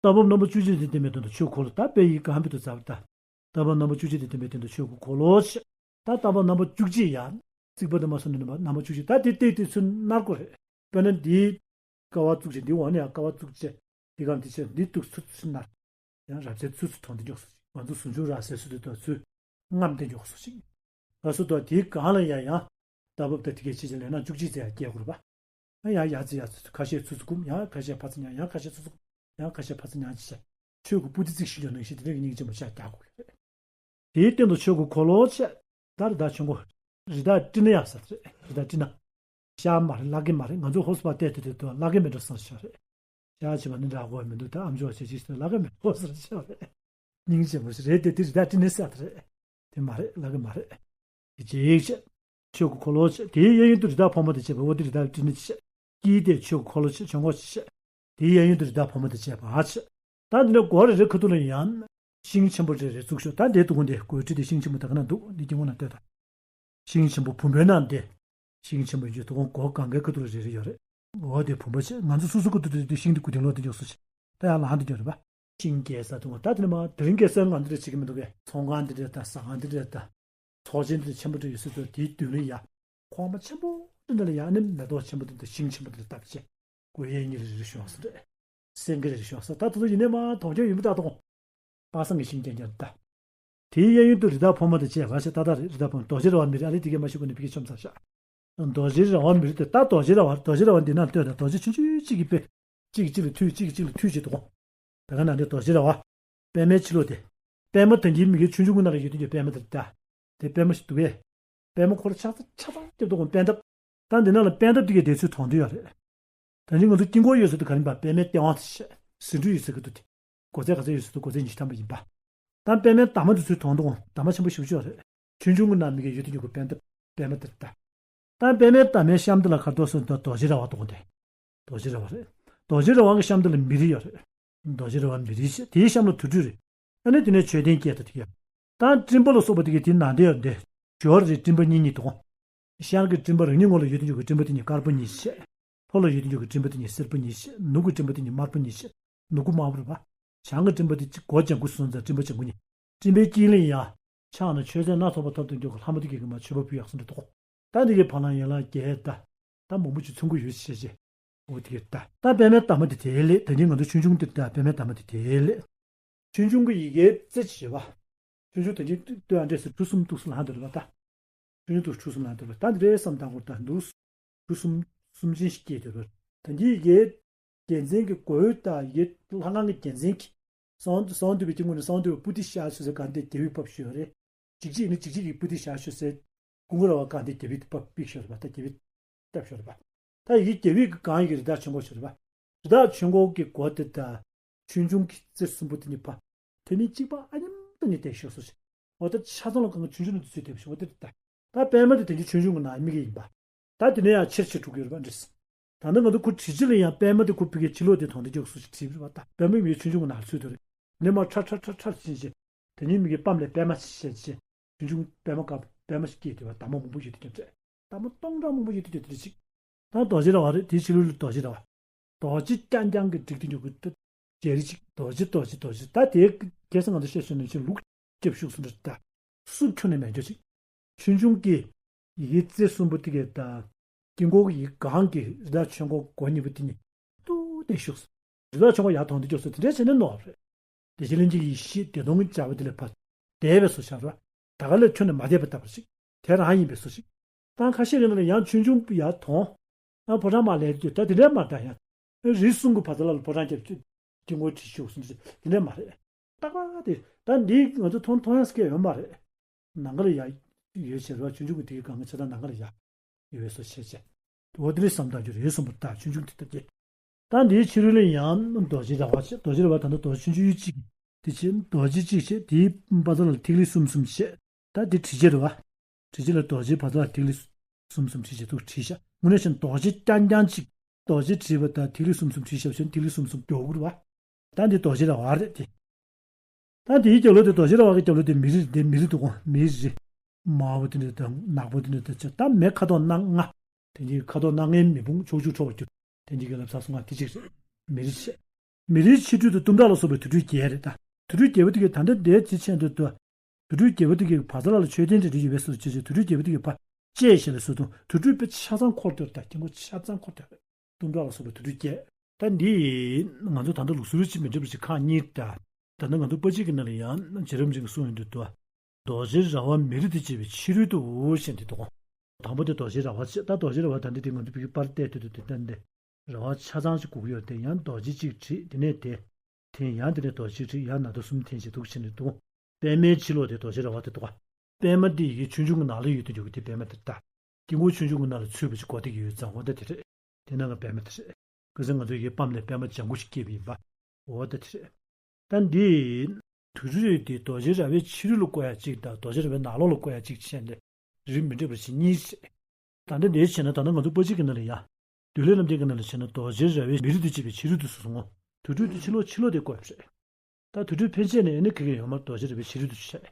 རྟ་བབས་རྣམ་པ་བཅུ་གཅིག་དེ་ལྡན་པའི་སྟེང་དུ་ཆོས་འཁོར་ལོ། ད་དཔེ་ཡི་གེ་ཧམ་པའི་དུ་ཛབ་ད། རྟ་བབས་རྣམ་པ་བཅུ་གཅིག་དེ་ལྡན་པའི་སྟེང་དུ་ཆོས་ཀྱི་འཁོར་ལོ་ཞེས། ད་རྟ་བབས་རྣམ་པ་བཅུ་གཅིག་ཡ། རྩིག་པ་དེ་མ་སོང་ནས་རྣམ་པ་རྣམ་པ་བཅུ་གཅིག་ད་དེ་བཏེགས་དེ་ཚུར་ནར་དགོས་རེད། དཔེར་ན་འདིའི་ཀ་བ་བཙུགས་བྱས། འདི་འོག་ནས་ཡང་ཀ་བ་བཙུགས་བྱས། འདི་སྒང་འདི་བྱས། འདི་གཏུགས་ཚུར་ཚུར་ནར། ཡང་རབ་རྩལ་ཚུར་ཚུར་གྲོང་དེ་མགྱོགས་སོ་ཞིག་ང་ཚོ་ཟུང་འཇུག་རབ་གསལ་སུ་དེ་དང་ཚུར་རྔམ་དེ་མགྱོགས་སོ་ཞིག་ང་ཚོ་དང་དེའི་སྒང་ལ་ཡང་ཡང་རྟ་བབས་དང་དེ་གའི་ཕྱི་ཕྱི་ལས་ན་བཅུ་གཅིག་ཙམ་ཡང་སྐྱེལ་དགོས་རེད་པ། ཡང་ཡར་ཙི་ཡར་ཙི་ཁ་ཤས་ཚུར་ཚུར་བསྐུམ། ཡང་ཁ་ཤས་ཕར་ཙི་མྱངས། ཡང་ཁ་ཤས་ཚུར་ཚུར་བསྐུམ། ཡང་ཁ་ཤས་ཕར་ཙི་མྱངས་བྱས། ཆོས་ཀྱི་སྤུ་ཏི་བརྩིགས་ཤིང་ཀྱང་ནང་བཞིན་དེ་འདྲའི་སྙིང་རྗེ་མོ་ཆགས་རྒྱག་དགོས་རེད། དེའི་སྟེང་དུ་ཆོས་ཀྱི་འཁོར་ལོ་བྱས། ད་རི་དྭགས་ཆོས་འཁོར། རི་དྭགས་སྤྲིན་ནག་ཡང་ཟེར་རེད། རི་དྭགས་སྤྲིན་ནག་ཤར་མ་རེད། བརླག་གི་མ་རེད། ང་ཚོ་ཧོ་སི་པ་བལྟས་དེ་དེ་དུ་བརླག་གི་མེད་འགྲོ་བསམ་ཤོག་རེད། ཤར་བྱེད་པ་ནི་འདྲ་དགོས་མི་འདུག་ད་ཨམ་ཅོག་བྱེད་ཅིག་ཟེར་བརླག་གི་མེད་འགྲོ་ཟེར་ཤོག་རེད། སྙིང་རྗེ་མོ་ཞིག་རེད་དེ། དེ་རི་དྭགས་སྤྲིན་ནག་ཟེར་རེད། དེ་མ་རེད། བརླག་གི་མ་རེད། དེ་ཅིག་བྱས། ཆོས་ཀྱི་འཁོར་ལོ་བྱས། དེའི་གཡས་གཡོན་དུ་རི་དྭགས་ཕོ་མོ་དང་བཅས་པ། འོ་དེ་རི་དྭགས་སྤྲིན་ནག་བྱས། དཀྱིལ་དེ་ཆོས་ཀྱི་འཁོར་ལོ་བྱས། ཆོས་འཁོར་བྱས། དེའི་གཡས་གཡོན་དུ་རི་དྭགས་ཕོ་མོ་དང་བཅས་པ་བྱས། ད་འདི་ནས་སྒོ་རེ་རེ་ཁ་ཐུག་ལ་ཡང་ཤིང་ཆེན་པོ་རེ་རེ་བཙུགས་ཤོག་ད་འདིའི་སྡུག་ཀུན་དེ་སྒོའི་གྲས་དེ་ཤིང་ཆེན་པོ་དེ་ག་ན་འདུག་འདི་དཀྱིལ་འཁོར་ན་ལྟོས་དང་། ཤིང་ཆེན་པོ་བུམ་པའི་ནང་དེ། ཤིང་ཆེན་པོ་ཡོད་དུ་སྒོ་སྒང་གའི་ཁ་ཐུག་ལ་རེ་རེ་ཡོད་རེད། འོ་དེ་བུམ་པ་བྱས། ང་ཚོ་སོ་སོ་ཁ་ཐུག་དེ་དེ་ཤིང་དེ་སྒོ་དེ་ལོག་དེ་མགྱོགས་སོ་བྱས། ད་ཡང་ལངས་དེ་མགྱོགས་རེད་པ། ཤིང་སྐྱེས་ས་དུ་ད་དེ་ནས་མ་དེ་རིང་སྐྱེས་ས་ང་ཚོ་རེ་བྱེད་ཀྱི་མི་འདུག་གས། ཚོང་ཁང་འདི་འདྲ་དང་ཟ་ཁང་འདི་འདྲ་དང་། ཚོགས་ཆེན་འདི་འདྲ་ཆེན་པོ་འདྲ་ཡོད་སྲིད་དུ་དེའི་མདུན་ལ་ཡ། ཁོག་མ་ཆེན་པོ་འདི་འདྲ་ལ་ཡ་ནི་མེ་ཏོག་ཆེན་པོ་འདི་འདྲ་ཤིང་ཆེན་པོ་འདི་འདྲ་བཏབ་བྱས། སྒོ་གཡས་གཉིས་ལ་རེ་རེ་ཤོང་ས་རེད། སེང་གེ་རེ་རེ་ཤོང་ས། ད་དེ་ཚོ་ཡིན་ནའི་མ་གདོང་རྒྱག་ཡོད་མི་ད་དོ། པ་སངས་ཀྱི་ཤིང་རྐྱང་རྐྱང་རེད་ད། དེའི་གཡས་གཡོན་དུ་རི་དྭགས་ཕོ་མོ་དང་བཅས་པ་བྱས། ཏག་ཏག་རེད། རི་དྭགས་ཕོ་མོ། རྡོ་རྗེ་ར་བ་མི་རིགས། ཨ་ལེ་དེ་གས་མ་ཤེས་གོ་ནས་ཕ་གིར་ཆོམ་ཚར་ཤག་རྡོ་རྗེ་ར་བ་མི་རིགས་དེ། ད་རྡོ་རྗེ་ར་བ། རྡོ་རྗེ་ར་བ་འདི་ནང་ལྟོས་དང་། རྡོ་རྗེ་ཆུང་ཆུང་གཅིག་གིས་དཔེ། གཅིག་གིས་གཅིག་ལ་མཐུད། གཅིག་གིས་གཅིག་ལ་མཐུད་བྱེད་དོ། དེ་ག་ནང་ནས་རྡོ་རྗེ་ར་བ། པད་མའི་ཕྱི་ལོགས་དེ། པད་མ་ད་གིན་མི་གི་ཆུང་ཆུང་གི་ནང་ལ་ཡོད་དུས་ཀྱི་པད་མ་དེ་ད། དེ་པད་མ་ཞིག་འདུག་གས། པད་མ་ཁོ་ར་ཆགས་ཚ་ཆགས་ཚ་རྒྱབ་དོ། པད་འདབ། ད་འདི་ནང་ལ་པད་འདབ་དེ་གའི་བསྡད་ཚུལ་མཐོང་དུས་ཡོད་རེད། ད་ནི་ང་ཚོ་དཀྱིལ་འཁོར་ཡོད་ས་དེ་ག་རེ་ཡིན་པ། པད་མའི་སྟེང་དབང་དུ་བྱས། ཟེའུ་འབྲུ་ཡོད་ས་གི་དུ་དེ། སྒོ་རྩ་ག་ཚོད་ཡོད་ས་དུ་སྒོ་རྩའི་ཉི་ཤུ་ཐམ་པ་ཡིན་པ། ད་པད་མའི་འདབ་མ་དེ་ཚུལ་མཐོང་དུ་འོང་། འདབ་མ་ཆེན་པོ་ཞེ་པོ་ཅིག་ཡོད་རེད། ཆུང་ཆུང་གི་ནང་མི་གའི་ཡོད་དུ་ཡོད་གི་པད་འདབ། པད་མ་དེ་རེད་ད། ད་པད་མའི་འདབ་མའི་གཤམ་དེ་ལ་ག་རེ་འདུག་ཟེར་ན་རྡོ་རྗེ་ར་བ་འདུག་གོ་དེ། རྡོ་རྗེ་ར་བ་རེད། རྡོ་རྗེ་ར་བ་གི་གཤམ་དེ་ལ་མི་རིགས་ཡོད་རེད། རྡོ་རྗེ་ར་བ་མི་རིགས་བྱས། དེའི་གཤམ་ལ་དུར་ཁྲོད་རེད། ཨ་ནི་དེ་ནས་མཆོད་རྟེན་བརྒྱད་དང་དེ་གའི། ད་སྤྲིན་པ་ལ་སོགས་པ་དེ་གའི་དེའི་ནང་དེ་ཡང་དེ། ཞོར་རེ་སྤྲིན་པ་གཉིས་གཉིས་འདུག་ཤར་གྱི་སྤྲིན་པ་རང་ཉིད་ངོས་ལ་ཡོད་དུ་ཡོད་གི་སྤྲིན་པ་དེ་གཉིས་དཀར་པོ་གཉིས་བྱས། ལྷོ་ལ་ཡོད་དུ་ཡོད་གི་སྤྲིན་པ་དེ་གཉིས་སེར་པོ་གཉིས་བྱས། ནུབ་ཀྱི་སྤྲིན་པ་དེ་གཉིས་དམར་པོ་གཉིས་བྱས། ནུབ་དགུ་དམར་པོ་རེད་པ། བྱང་གི་སྤྲིན་པ་དེ་གཅིག་སྒོ་ལྗང་ཁུ་སོང་ཙང་སྤྲིན་པ་ལྗང་ཁུ་གཉིས། སྤྲིན་པའི་དཀྱིལ་ལ་ཡང་། ཕྱག་ན་མཆོད་རྫས་སྣ་ཚོགས་པ་ཐོབ་ཏུ་འཇུག་གི་ལྷ་མོ་དེ་གའི་གི་མ་མཆོད་པ་ཕུལ་ཡག་སོང་འདྲ་འདུག་ད་འདི་གའི་བ་ལང་ཡན་ལག་བརྒྱད་ད། ད་མང་པོ་ཅིག་མཚོན་གྱི་ཡོད་ཤེས་ཤེས། འོ་དེ་གའི་ད། ད་པད་མའི་འདབ་མ་དེ་དེ་ལས། ད་གིན་ང་ཚོ་ཆུང་ཆུང་དེ་ད་པད་མའི་འདབ་མ་དེ་དེ་ལས། ཆུང་ཆུང་གི་ཡི་གེའི་རྩེ་ཆེ་བ། ཆུང་ཆུང་དེ་གིན་ལྟོས་ཨ་འདྲས་སུ་གྲུ་གསུམ་འདུག་སུ་ལྷག་འདུག་རེད་པ་ད། ཆུང་ཆུང་དུ་གྲུ་གསུམ་ལྷག་འདུག་རེད་པ་ད། འདི་འདྲའི་བསམ་སྟངས་སྐོར་ད་འདུག་གྲུ་གསུམ་གསུམ་ཆེན་ཞིག་སྐྱེས་འདུག་རེད། ད་འདི་ཡི་གེའི་རྒྱལ་མཚན་གྱི་སྒོའི་ད་ཡི་གེ་ལྷ་ཁང་གི་རྒྱལ་མཚན་གྱི་གསང་གསང་འདུས་པའི་དཀྱིལ་འཁོར་ནས་གསང་འདུས་པའི་པུ་ཏི་ཤར་ཤོག་ཟེར་གང་དེ་རྒྱལ་བའི་ཕབ་ཤོད་རེད། འཇིགས་བྱེད་ནི་འཇིགས་བྱེད་ཀྱི་པུ་ཏི་ཤར་ཤོག་ཟེར། ཀུན་དགའ་ར་བ་གང་དེ་རྒྱལ་བའི་ཕབ་པིག་ཤོད་རེད་པ། ད་རྒྱལ་བའི་ཕབ་ཤོད་རེད་པ། ད་ཡི་གེ་རྒྱལ་བའི་གི་གང་ཡི་གེ་རི་དྭགས་ཆོས་འཁོར་ཤོད་རེད་པ། རི་དྭགས་ཆོས་འཁོར་གྱི་སྒོ་དེ་ད། ཆུང་ཆུང་གི་རྩེ་གསུམ་པོ་དེ་གཉིས་ཕ། དེ་ནི་གཅིག་པ་ཨ་མཉམ་དུ་ནི་བསྡད་ཤོག་སོ་ཞེས། འོ་ད་ཆ་ཚང་ལ་གང་ག་ཆུང་ཆུང་ནི་དུས་ཚོད་བསྡད་ཤོག་འོ་དེ་རེད་ད། ད་པད་མ་དེ་དེ་གི་ཆུང་ཆུང་གི་ནང་མི་གི་ཡིན་པ། ད་དེ་ནས་ཡང་ཆེར་ཆེར་འགྲོ་གི་ཡོད་རེད་པ་འདྲེས། ད་ནི་ང་ཚོ་ཁོ་བྲིས་རྗེས་ལ་ཡང་པད་མ་དེ་ཁོ་ཕི་གའི་ཕྱི་ལོགས་དེ་དོང་དེ་རྒྱག་སུ་ཞིག་བྲིས་པ་རེད་པ། ད་པད་མ་མི་ཆུང་ཆུང་གི་ནང་ཚུད་དུ་རེད། ནས་མ་ཁྲ་ཁྲ་ཁྲ་ཁྲ་ཕྱིན་ཞེས། དེ་ཉིད་མི་གི་པམ་ལས་པད་མ་ཞེས་བྱས། ཆུང་ཆུང་པད་མ་དཀར་པད་མ་ཞིག་སྐྱེས་དེ་བ་འདབ་མ་མང་པོ་ཡོད་དེ་ཀྱང་བྲེས། འདབ་མ་སྟོང་ཕྲག་མང་པོ་ཡོད་དེ་ཀྱང་དེ་རེད་ཅིག་ད་རྡོ་རྗེ་ར་བ་རེད། དེའི་ཕྱི་ལོགས་ལ་རྡོ་རྗེ་ར་བ། རྡོ་རྗེ་རྐྱང་རྐྱང་གི་བསྒྲིགས་དེ་ཉོ་གི་ཏུ། རྗེ་རེ་ཅིག་རྡོ་རྗེ་རྡོ་རྗེ་རྡོ་རྗེ། ད་དེའི་གེ་སར་ང་ཚོ་བཤད་ཤོད་ནས་ཅིག་ལུག་རྒྱབ་ཤུགས་སུ་འདྲ་ད། སུ་ཁྱོན་ནས་མེད་འགྱོ་ཅིག་ཆུང་ཆུང་གི་ཡི་གེ་རྩེ་གསུམ་པོ་དེ་གའི་ད། དཀྱིལ་འཁོར་གྱི་སྒང་གི་རི་དྭགས་ཆོས་འཁོར་སྒོ་གཉིས་པོ་དེ་ནི་ཏུ་ཏེ་ཤུགས་སུ། རི་དྭགས་ཆོས་འཁོར་ཡར་དོང་དུ་སྐྱོར་སུ་དེ་འདྲའི་བྱས་ནས་ནོར་བ་རེད། བདེ་ཆེན་གླིང་རྗེ་ཡེ་ཤེས་བདེ་སྟོང་གི་བྱ་བ་དེ་ལས་ཕར་འདས་པའི་བཟོ་ཆགས་ར། ད་ག་ལས་ཁྱོན་ནས་མ་འདས་པ་ལྟ་བུ་ཞིག་དེ་རང་ཡིན་པའི་བཟོ་ཞིག་ད་ཁ་ཤས་རེ་ན་ཡང་ཆུང་ཆུང་ཡར་དོང་། ཨ་ཕོ་བྲང་མར་ལས་དུས་ད་དེ་འདྲའི་མ་ད་ཡང་། རི་གསུམ་གྱི་བར་མཚམས་ལ་ཕོ་བྲང་རྒྱབ་ཀྱི་དཀྱིལ་འཁོར་བྲིས་ཤོག་གསུངས་ཏེ་དེ་འདྲ་མ་རེད། རྟག་པར་དེ་ད་འདི་ང་ཚོ་མཐོང་མཐོང་ཡག་སྐད་ཡོད་མ་རེད། ནང་ཁ་ལ་ཡ་ཡོད་བྱས་རེད་བ། ཆུང་ཆུང་གི་དེའི་སྒང་ག་ཆ་ད་ནང་ཁ་ལ་ཡ་ཡོད་བཟོ་བྱས་བྱས། འོ་དེ་འདྲའི་བསམ་སྟངས་ཀྱི་རེད་གསུངས་པ་ད་ཆུང་ཆུང་དེ་ལྟར་གྱི། ད་འདིའི་ཕྱི་རོལ་ལ་ཡང་རྡོ་རྗེ་ར་བ་བྱས། རྡོ་རྗེ་ར་བ་ད་ལྟ་རྡོ་རྗེ་ཆུང་ཆུང་གཅིག་དེ་བྱས། རྡོ་རྗེ་གཅིག་བྱས། དེའི་བར་མཚམས་ལ་ཐིག་ལེ་གསུམ་གསུམ་བྱས། ད་དེ་བྲིས་རྗེས་རེད་བ། བྲིས་རྗེས་ལ་རྡོ་རྗེ་བར་མཚམས་ལ་ཐིག་ལེ་གསུམ་གསུམ་བྲིས་རྗེས་འདུག་བྲིས་ཤག་དངོས་གནས་བྱས་ན་རྡོ་རྗེ་རྐྱང་རྐྱང་གཅིག་རྡོ་རྗེ་བྲིས་པ་དང་ཐིག་ལེ་གསུམ་གསུམ་བྲིས་བཞག་བྱས་ནས་ཐིག་ལེ་གསུམ་གསུམ་རྒྱག་དགོས་རེད་པ། ད་འདི་རྡོ་རྗེ་ར་བ་རེད་དེ། ད་འདིའི་རྒྱབ་ལོགས་དེ་རྡོ་རྗེ་ར་བ་གི་རྒྱབ་ལོགས་དེ་མེ་རི་རེད། མེ་རི་འདུག་གོ། མེ་རི། དམར་པོ་དེ་འདྲ་དང་ནག་པོ་དེ་འདྲ་དང་བྱས། ད་མེ་ཁ་དོག་སྣ་ལྔ། དེ་གཉིས་ཁ་དོག་སྣ་ལྔའི་མེ་དཔུང་ཕྱོགས་བཅུར་འཕྲོ་བར་གྱུར། དེ་གཉིས་ཀྱི་ལབ་ས་སོང་ང་དེ་གཅིག་རེད། མེ་རི་བྱས། མེ་རིའི་ཕྱི་དྲོད་དུ་ལྟུང་ཕྲག་ལ་སོགས་པའི་དུར་ཁྲོད་བརྒྱད་རེད་ད། དུར་ཁྲོད་བརྒྱད་པོ་དེ་གི་ད་ལྟ་འདས་ཀྱི་ཆེད་དུ་དུ། དུར་ཁྲོད་བརྒྱད་པོ་དེ་གི་བར་མཚམས་ལ་མཆོད་རྟེན་རེ་རེ་ཡོད་པའི་སུ་ཅེས་བྱས། དུར་ཁྲོད་བརྒྱད་པོ་དེ་གི་བར་བཅད་ཞེས་ལ་སུ་དང་དུར་ཁྲོད་དཔེ་ཆ་ཚང་འཁོར་དེར་ད་དཀྱིལ་འཁོར་ཆ་ཚང་འཁོར་དེར། ལྟུང་ཕྲག་ལ་སོགས་པའི་དུར་ཁྲོད་བརྒྱད། ད་འདི་ང་ཚོ་ད་ལྟ་ལུགས་སྲོལ་ཅིག་མི་འགྲིག་པ་ཅིག་ཁག་གཉིས་ད། ད་ལྟ་ང་ཚོ་པ་ཅིག་གི་ནང་ལ་ཡང་རྗེ་རིན་པོ་ཆེ་གིས་གསུངས་ཡོང་དུས་དུ། རྡོ་རྗེ་ར་བ་མེ་རི་དང་བཅས་པའི་ཕྱི་རོལ་དུ་ཞེས་འདི་འདུག་གོ། དང་པོ་དེ་རྡོ་རྗེ་ར་བ་བྱས། ད་རྡོ་རྗེ་ར་བ་ད་འདི་དེ་ང་ཚོ་བོད་ཀྱི་པར་བལྟས་དུས་དུ་དེ་ལྟ་འདི། ར་བ་ཆ་ཚང་ཞིག་དགོས་ཀྱི་ཡོད་དེ། ཡང་རྡོ་རྗེ་གཅིག་བྲིས། དེ་ནས་དེ། དེ་ཡང་དེ་ནས་རྡོ་རྗེ་གཅིག་བྲིས། ཡང་ན་རྡོ་གསུམ་འཐེན་བྱས་འདུག་བྱས་ནས་འདུག་པད་མའི་ཕྱི་ལོགས་དེ་རྡོ་རྗེ་ར་བ་དེ་འདུག་ག། པད་མ་དེ་ཡི་གེ་ཆུང་ཆུང་གི་ནང་ལ་ཡོད་དུ་འཇུག་གི་དེ་པད་མ་དེ་ལྟ། དཀྱིལ་འཁོར་ཆུང་ཆུང་གི་ནང་ལ་ཚུད་པ་ཅིག་གོ་བདེ་གི་ཡོད་ཙང་འོ་ད་དེ་རེད། དེ་ནང་གི་པད་མ་དེ་རེད། ཁ་སང་ང་ཚོ་ཡི་གེ་སྤམ་ནས་པད་མ་ལྗང་གུ་ཞིག་སྐྱེས་པ་ཡིན་པ། འོ་ད་དེ་རེད། ད་འདི། དུར་ཁྲོད་དེ་རྡོ་རྗེ་ར་བའི་ཕྱི་རོལ་ལ་བཀོད་ཡ་གཅིག་དང་རྡོ་རྗེ་ར་བའི་ནང་ལོགས་ལ་བཀོད་ཡ་གཅིག་བྱས་ནས་རིགས་མི་འདྲ་བ་ཞིག་གཉིས་རེད། ད་ལྟ་འདིར་བྱས་ན་ད་ལྟ་ང་ཚོ་པ་ཅིག་གི་ནང་ལ་ཡ། འདུལ་བའི་རྣམ་འགྱུར་གྱི་ནང་ལ་བྱས་ན་རྡོ་རྗེ་ར་བའི་མེ་རི་དང་བཅས་པའི་ཕྱི་རོལ་དུ་སོང་ངོ་། དུར་ཁྲོད་དེ་ཕྱི་ལོགས་ཕྱི་ལོགས་དེ་བཀོད་པ་རེད། ད་དུར་ཁྲོད་ཕན་ཆད་ནས་ཨ་ནི་ག་གེ་ཡོད་མ་རེད། རྡོ་རྗེ་ར་བའི་ཕྱི་རོལ་དུ་བྱས།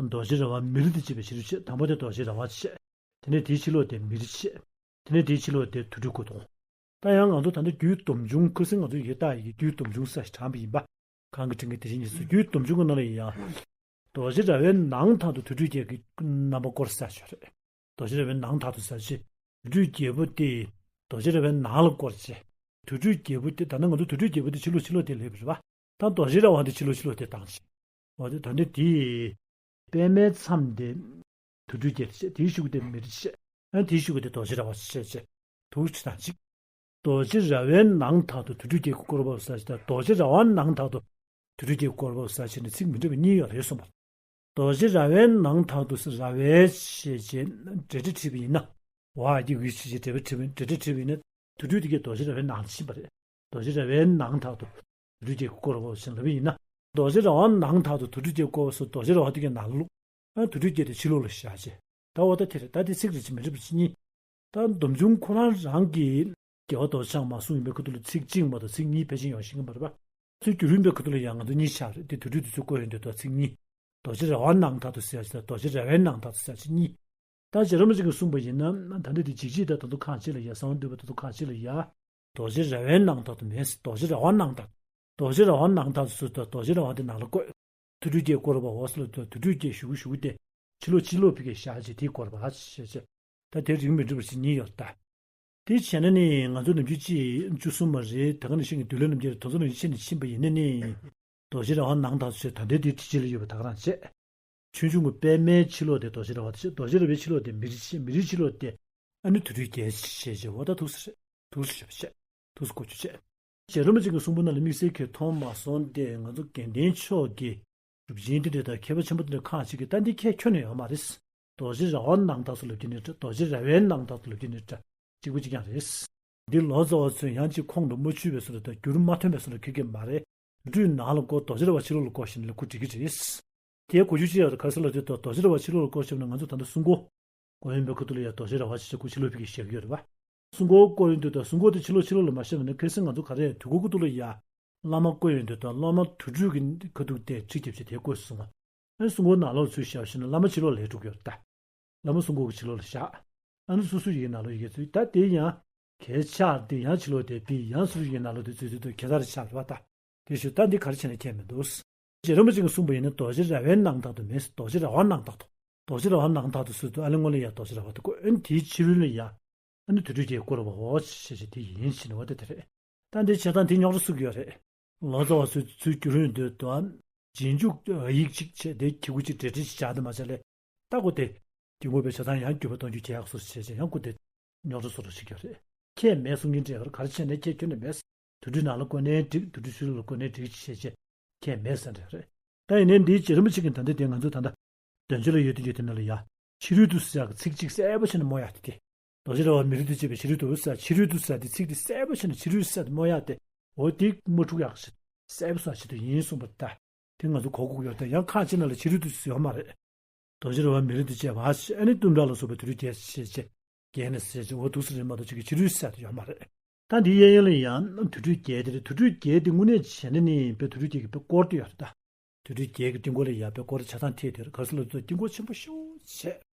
རྡོ་རྗེ་ར་བ་མེ་རི་དང་བཅས་པའི་ཕྱི་རོལ་བྱས། དང་པོ་དེ་རྡོ་རྗེ་ར་བ་བྱས། དེ་ནས་དེའི་ཕྱི་ལོགས་དེ་མེ་རི་བྱས། དེ་ནས་དེའི་ཕྱི་ལོགས་དེ་དུར་ཁྲོད་བཀོད་དོ། ད་ཡང་ང་ཚོ་ད་ལྟ་རྒྱུད་སྡོམ་ཆུང་ཁ་སང་ང་ཚོ་ཡི་གེ་བཏགས་ཡི་གེ་རྒྱུད་སྡོམ་ཆུང་ས་ཞིག་དྲངས་པ་ཡིན་པ། གང་གི་དྲིན་གྱིས་དེ་བཞིན་ཉིད་སུ། རྒྱུད་སྡོམ་ཆུང་གི་ནང་ལ་ཡང་། རྡོ་རྗེ་ར་བའི་ནང་དག་ཏུ་དུར་ཁྲོད་བརྒྱད་ཀྱི་རྣམ་པ་བསྐོར་ས་ཞིག་རེད། རྡོ་རྗེ་ར་བའི་ནང་དག་ཏུ་ཟེར་ཅི། དུར་ཁྲོད་བརྒྱད་པོ་དེ། རྡོ་རྗེ་ར་བའི་ནང་ལ་བསྐོར་ཅི། དུར་ཁྲོད་བརྒྱད་པོ་དེ་ད་ནི་ང་ཚོ་དུར་ཁྲོད་བརྒྱད་པོ་དེ་ཕྱི་ལོགས་ཕྱི་ལོགས་དེ་ལབ་པ་རེད་པ། ད་རྡོ་རྗེ་ར་བ་དེ་ཕྱི་ལོགས་ཕྱི་ལོགས་དེ་བཏང་ཅི། འོ་དེ་ད་འདི་དེ། པད་མའི་མཚམས་དེ། དུར་ཁྲོད་བརྒྱད་དེ་བྱས། དེའི་གཞུག་གུ་དེ་མེ་རི་བྱས། ཨ་དེའི་གཞུག་གུ་དེ་རྡོ་རྗེ་ར་བ་བྱས་བྱས། དུར་ཁྲོད་དང་གཅིག་རྡོ་རྗེ་ར་བའི་ནང་དག་ཏུ་དུར་ཁྲོད་བརྒྱད་ཀྱིས་བསྐོར་བའོ་ཟེར་ཅི་དང་། རྡོ་རྗེ་ར་བ་ནང་དག་ཏུ་དུར་ཁྲོད་བརྒྱད་ཀྱིས་བསྐོར་བའོ་ཟེར་ཅི་ནི་ཚིག་མི་འདྲ་བ་གཉིས་ཡོད་རེད་གསུངས་པ། རྡོ་རྗེ་ར་བའི་ནང་དག་ཏུ་ཟེར། ར་བའི་ཞེས་བྱས་འབྲེལ་སྒྲ་བྲིས་པ་ཡིན་ན། བ་ཨ་གི་གུ་ཞེས་བྱས་འབྲེལ་སྒྲ་བྲིས་པ་ཡིན། འབྲེལ་སྒྲ་བྲིས་པ་ཡིན་ན། དུར་ཁྲོད་དེ་གའི་རྡོ་རྗེ་ར་བའི་ནང་ཕྱིན་པ་རེད། རྡོ་རྗེ་ར་བའི་ནང་དག་ཏུ་དུར་ཁྲོད་བརྒྱད་ཀྱིས་བསྐོར་བའོ་ཞེས་ལབ་པ་ཡིན་ན། རྡོ་རྗེ་ར་བ་ནང་དག་ཏུ་དུར་ཁྲོད་བརྒྱད་བསྐོར་བ་སོགས་རྡོ་རྗེ་ར་བ་དེ་གའི་ནང་ལ་བླུགས། ཨ་དུར་ཁྲོད་བརྒྱད་དེ་ཕྱི་ལོགས་ལ་བཞག་ཅི། ད་འོ་ད་དེ་རེད། ད་དེ་ཚིག་རེ་ཅིག་མི་འགྲིག་པ་ཅིག་གཉིས། ད་སྡོམ་ཆུང་ཁོ་རང་རང་གི་རྒྱལ་བ་རྡོ་རྗེ་འཆང་མ་གསུངས་ཡིན་པའི་ཁ་ཐུག་ལ་ཚིག་གཅིག་མ་གཏོགས་ཚིག་གཉིས་ཕལ་ཆེར་ཡོང་ཤེས་ཀྱི་མ་རེད་པ། ཚུལ་སྒྱུར་ཡིན་པའི་ཁ་ཐུག་ལ་ཡང་ང་ཚོ་གཉིས་ཆགས་རེད། དེ་དུར་ཁྲོད་དེ་ཚོ་བཀོད་ཡོང་དུས་ད་ཚིག་གཉིས། རྡོ་རྗེ་ར་བ་ནང་དག་ཏུ་ཟེར་ཡ་ཅིག་དང་རྡོ་རྗེ་ར་བའི་ནང་དག་ཏུ་ཟེར་ཡ་ཅིག་གཉིས། ད་རྗེ་རིན་པོ་ཆེ་གིས་གསུངས་པ་ཡིན་ན་ད་འདི་དེ་འཇིགས་བྱེད་དང་ད་དུང་གང་བྱེད་ལ་ཡ། གསང་བ་འདུས་པ་ད་དུང་གང་བྱེད་ལ་ཡ། རྡོ་རྗེ་ར་བའི་ནང་དག་ཏུ་མེད། རྡོ་རྗེ་ར་བ་ནང་དག་རྡོ་རྗེ་ར་བ་ནང་དག་ཏུ་ཟེར་དུས་རྡོ་རྗེ་ར་བ་དེ་ནང་ལ་བཀོད། དུར་ཁྲོད་བརྒྱད་བསྐོར་བའོ་ཟེར་ལབ་དུས་དུར་ཁྲོད་བརྒྱད་གཞུག་གུ་གཞུག་གུ་དེ་ཕྱི་ལོགས་ཕྱི་ལོགས་ཕ་གིར་བཞག་ཅི། དེ་བསྐོར་བ་ཞེས་བྱས། ད་དེ་རིགས་མི་འགྲིག་པ་ཞིག་གཉིས་ཡོད་ད། དེ་བྱས་ན་ནི་ང་ཚོ་ནམ་རྒྱུན་གཅིག་བཅུ་གསུམ་པ་རེད། ད་ག་ནང་བཞིན་གྱི་འདུལ་བའི་རྣམ་འགྱུར་དེ་ཚོ་ནང་བཞིན་བྱས་ནས་ཕྱིན་པ་ཡིན་ན་ནི། རྡོ་རྗེ་ར་བ་ནང་དག་ཏུ་ཟེར་ད་ལྟའི་དེའི་འགྲེལ་བྱེད་ལ་ཡོད་པ་ད་ག་རང་བྱས། ཆུང་ཆུང་གི་པད་མའི་ཕྱི་ལོགས་དེ་རྡོ་རྗེ་ར་བ་དེ་བྱས། རྡོ་རྗེ་ར་བའི་ཕྱི་ལོགས་དེ་མེ་རི་བྱས། མེ་རིའི་ཕྱི་ལོགས་དེ་ཨ་ནི་དུར་ཁྲོད་བརྒྱད་ཞེས་བྱས། འོ་ད་ཐུགས་སུ་རེད། ཐུགས་སུ་ཆུད་པ་བྱས། ཐུགས་སུ་འཁོར་རྒྱུ་བྱས། རྗེ་རིན་པོ་ཆེ་གི་གསུང་འབུམ་ནང་ལ་དམིགས་བསལ་གྱིས་མཐོང་མ་སོང་སྟེ། ང་ཚོ་དགེ་ལྡན་ཕྱོགས་ཀྱི་གྲུབ་ཆེན་དེ་འདྲ་དང་མཁས་པ་ཆེན་པོ་དེ་འདྲ་ཁག་ཅིག་གིས་ད་འདི་ཁས་ཁྱོན་ནས་ཡོད་མ་རེད། རྡོ་རྗེ་ར་བ་ནང་དག་ཏུ་ལབ་རྒྱུ་ནི་འདྲ། རྡོ་རྗེ་ར་བའི་ནང་དག་ཏུ་ལབ་རྒྱུ་ནི་འདྲ། གཅིག་པ་གཅིག་རྐྱང་རེད། འདི་ལོ་ཙཱ་བ་ཚོས་ཡང་གཅིག་ཁོང་དུ་མ་ཆུད་པའི་བཟོ་འདྲ་དང་བསྒྱུར་མ་ཐོན་པའི་བཟོ་འདྲ་ཁེལ་གྱི་མ་རེད། དུར་ཁྲོད་ནང་ལ་བསྐོར། རྡོ་རྗེ་ར་བ་ཕྱི་ལོགས་ལ་བསྐོར་ཞེས་ནས་ལབ་ཁོ་འགྲིག་གི་རེད། དེའི་གོ་རྒྱུ་ཅི་ཡོད་རེད་ག་རེ་ཟེར་ལབ་དུས། རྡོ་རྗེ་ར་བ་ཕྱི་ལོགས་ལ་བསྐོར་ཞེས་ན་ང་ཚོ་ད་ལྟ་སྲུང་འཁོར་བསྐོར་ཡོང་པའི་ཁ་ཐུག་ལ་ཡ་རྡོ་རྗེ་ར་བ་ཞེས་བྱས་ཁོ་ཕྱི་ལོགས་ཕ་གིར་བཞག་གི་ཡོད་རེད་པ། སྲུང་འཁོར་བསྐོར་ཡོང་དུས་ད་སྲུང་འཁོར་དེ་ཕྱི་ལོགས་ཕྱི་ལོགས་ལ་མ་བཞག་པ་ན་ཁ་སང་ང་ཚོ་ག་རེ་དུས་འཁོར་ཁ་ཐུག་ལ་ཡ་བླ་མ་བསྐོར་ཡོང་དུས་ད་སློབ་མ་དུར་ཁྲོད་ཀྱི་ཁ་ཐུག་དེ་ཁྲི་རྒྱབ་བྱས་དེ་བསྐོར་སོང་ང་། ཨ་ནི་སྲུང་འཁོར་ནང་ལོགས་ཚུར་བཞག་ཞེ་ན་བླ་མ་ཕྱི་ལོགས་ལ་ཡ་འགྲོ་གི་ཡོད་རེད་ད། བླ་མ་སྲུང་འཁོར་གྱི་ཕྱི་ལོགས་ལ་བཞག་ཨ་ནི་སོ་སོ་ཡི་གེ་ནང་ལོགས་ཡི་གེ་ཚུར། ད་དེ་ཡང་གལ་ཆགས་དེ་ཡང་ཕྱི་ལོགས་དེ་ཕི་ཡང་སོ་སོ་ཡི་གེ་ནང་ལོགས་དེ་ཚུར་ཚུར་དུ་ཁྱད་མཚར་ཆགས་རེད་པ་ད། དེ་ཞུ་ད་འདི་ག་རེ་བྱས་ནས་ཁྱད་མི་འདུག་རྗེ་རིན་པོ་ཆེ་གིས་གསུངས་པ་ཡིན་ན་རྡོ་རྗེ་ར་བའི་ནང་དག་ཏུ་མེད། རྡོ་རྗེ་ར་བ་ནང་དག་ཏུ། རྡོ་རྗེ་ར་བ་ནང་དག་ཏུ་ཟེར་དུས་ཨ་ལས་སྔོན་ལ་ཡ་རྡོ་རྗེ་ར་བ་དེ་བསྐོར། ཨ་ནི་དེའི་ཕྱི་རོལ་ལ་ཡ་ཨ་ནི་དུར་ཁྲོད་ཀྱིས་བསྐོར་བའོ་ཞེས་བྱས་དེ་ཡིན་ཞེས་ནས་འོ་དེ་དེ་རེད། ད་འདི་བྱས་ཙང་དེ་རྙོག་དྲ་བཟོ་གི་ཡོད་རེད། ལོ་ཙཱ་བ་ཚོས་ཚུར་བསྒྱུར་ཡོང་དུས་ད་རྗེས་འཇུག་ཡིག་གཅིག་བྱས་དེ་ཁྱི་གུ་གཅིག་འབྲེལ་སྒྲ་ཅིག་བྱས་དེ་མ་བྱས་ལས། ད་གོ་དེ། དེ་དངོས་པོའི་ཆ་ཚང་ཡང་བརྒྱུད་པ་གཏོང་རྒྱུ་གྱི་ཡག་སོར་བྱས་བྱས་ཡང་གོ་དེ། རྙོག་དྲ་བཟོ་རོགས་བྱེད་ཀྱི་རེད། ཁྱད་མེད་གསུང་མཁན་འདྲ་ཡོད་རེད། ག་རེ་བྱས་ནས་ཁྱད་ཁྱོན་ནས་མེད། དུར་ཁྲོད་ནང་ལ་བསྐོར་ནའི་འགྲིག་དུར་ཁྲོད་ཕྱི་ལོགས་ལ་བསྐོར་ནའི་འགྲིག་བྱས་བྱས་ཁྱད་མེད་ཟེར་འདྲ་རེད། ད་ཡིན་ནའི་འདིའི་རྗེ་རིན་པོ་ཆེ་གིས་ད་ལྟ་དེ་ང་ཚོ་ད་ལྟ་དོན་བྱེད་ལ་ཡོད་དུ་ཡོད་དེ་ནང་ལ་ཡ། ཕྱི་རོལ་དུ་ཟེར་ཡག་གི་ཚིག་གཅིག་གསལ་པོ་བྱས་ནས་སྨོས་ཡག་དེ་དེ། རྡོ་རྗེ་ར་བ་མེ་རི་དང་བཅས་པའི་ཕྱི་རོལ་དུ་ཟེར། ཕྱི་རོལ་དུ་ཟེར་དེ་ཚིག་དེ་གསལ་པོ་བྱས་ནས་ཕྱི་རོལ་ཟེར་དེ་སྨོས་ཡག་དེ། འོ་དེ་མ་འཁྲུག་ཡག་ཞིག་གསལ་པོ་བཟོ་ཆེད་དུ་ཡིན་གསུངས་པ་ད། དེ་ང་ཚོ་གོ་དགོས་ཡོད་དེ། ཡང་ཁག་ཅིག་ནང་ལ་ཕྱི་རོལ་དུ་ཡོད་མ་རེད། རྡོ་རྗེ་ར་བ་མེ་རི་དང་བཅས་པ་ཞེས་ཨ་ནི་ལྟུང་ཕྲག་ལ་སོགས་པའི་དུར་ཁྲོད་བརྒྱད་ཞེས་བྱས། བརྒྱད་ནས་ཟེར་ཅིག་འོ་འདུག་སེ་རེད་མ་གཏོགས་ཅིག་གི་ཕྱི་རོལ་ཟེར་དེ་ཡོད་མ་རེད། ད་འདི་གཡས་གཡོན་ལ་ཡང་དུར་ཁྲོད་བརྒྱད་དེ་རེད། དུར་ཁྲོད་བརྒྱད་དེ་དངོས་གནས་བྱས་ན་ནི་དཔེ་དུར་ཁྲོད་བརྒྱད་ཀྱི་དཔེ་སྐོར་དུ་ཡོད་རེད་ད། དུར་ཁྲོད་བརྒྱད་ཀྱི་སྟེང་སྐོར་ལ་ཡ་དཔེ་སྐོར་ཆ་ཚང་ཐེབས་དེར་ག་རེ་ཟེར་ལབ་དུས་དཀྱིལ་འཁོར་ཆེན་པོ་ཞེ་པོ་བྱས།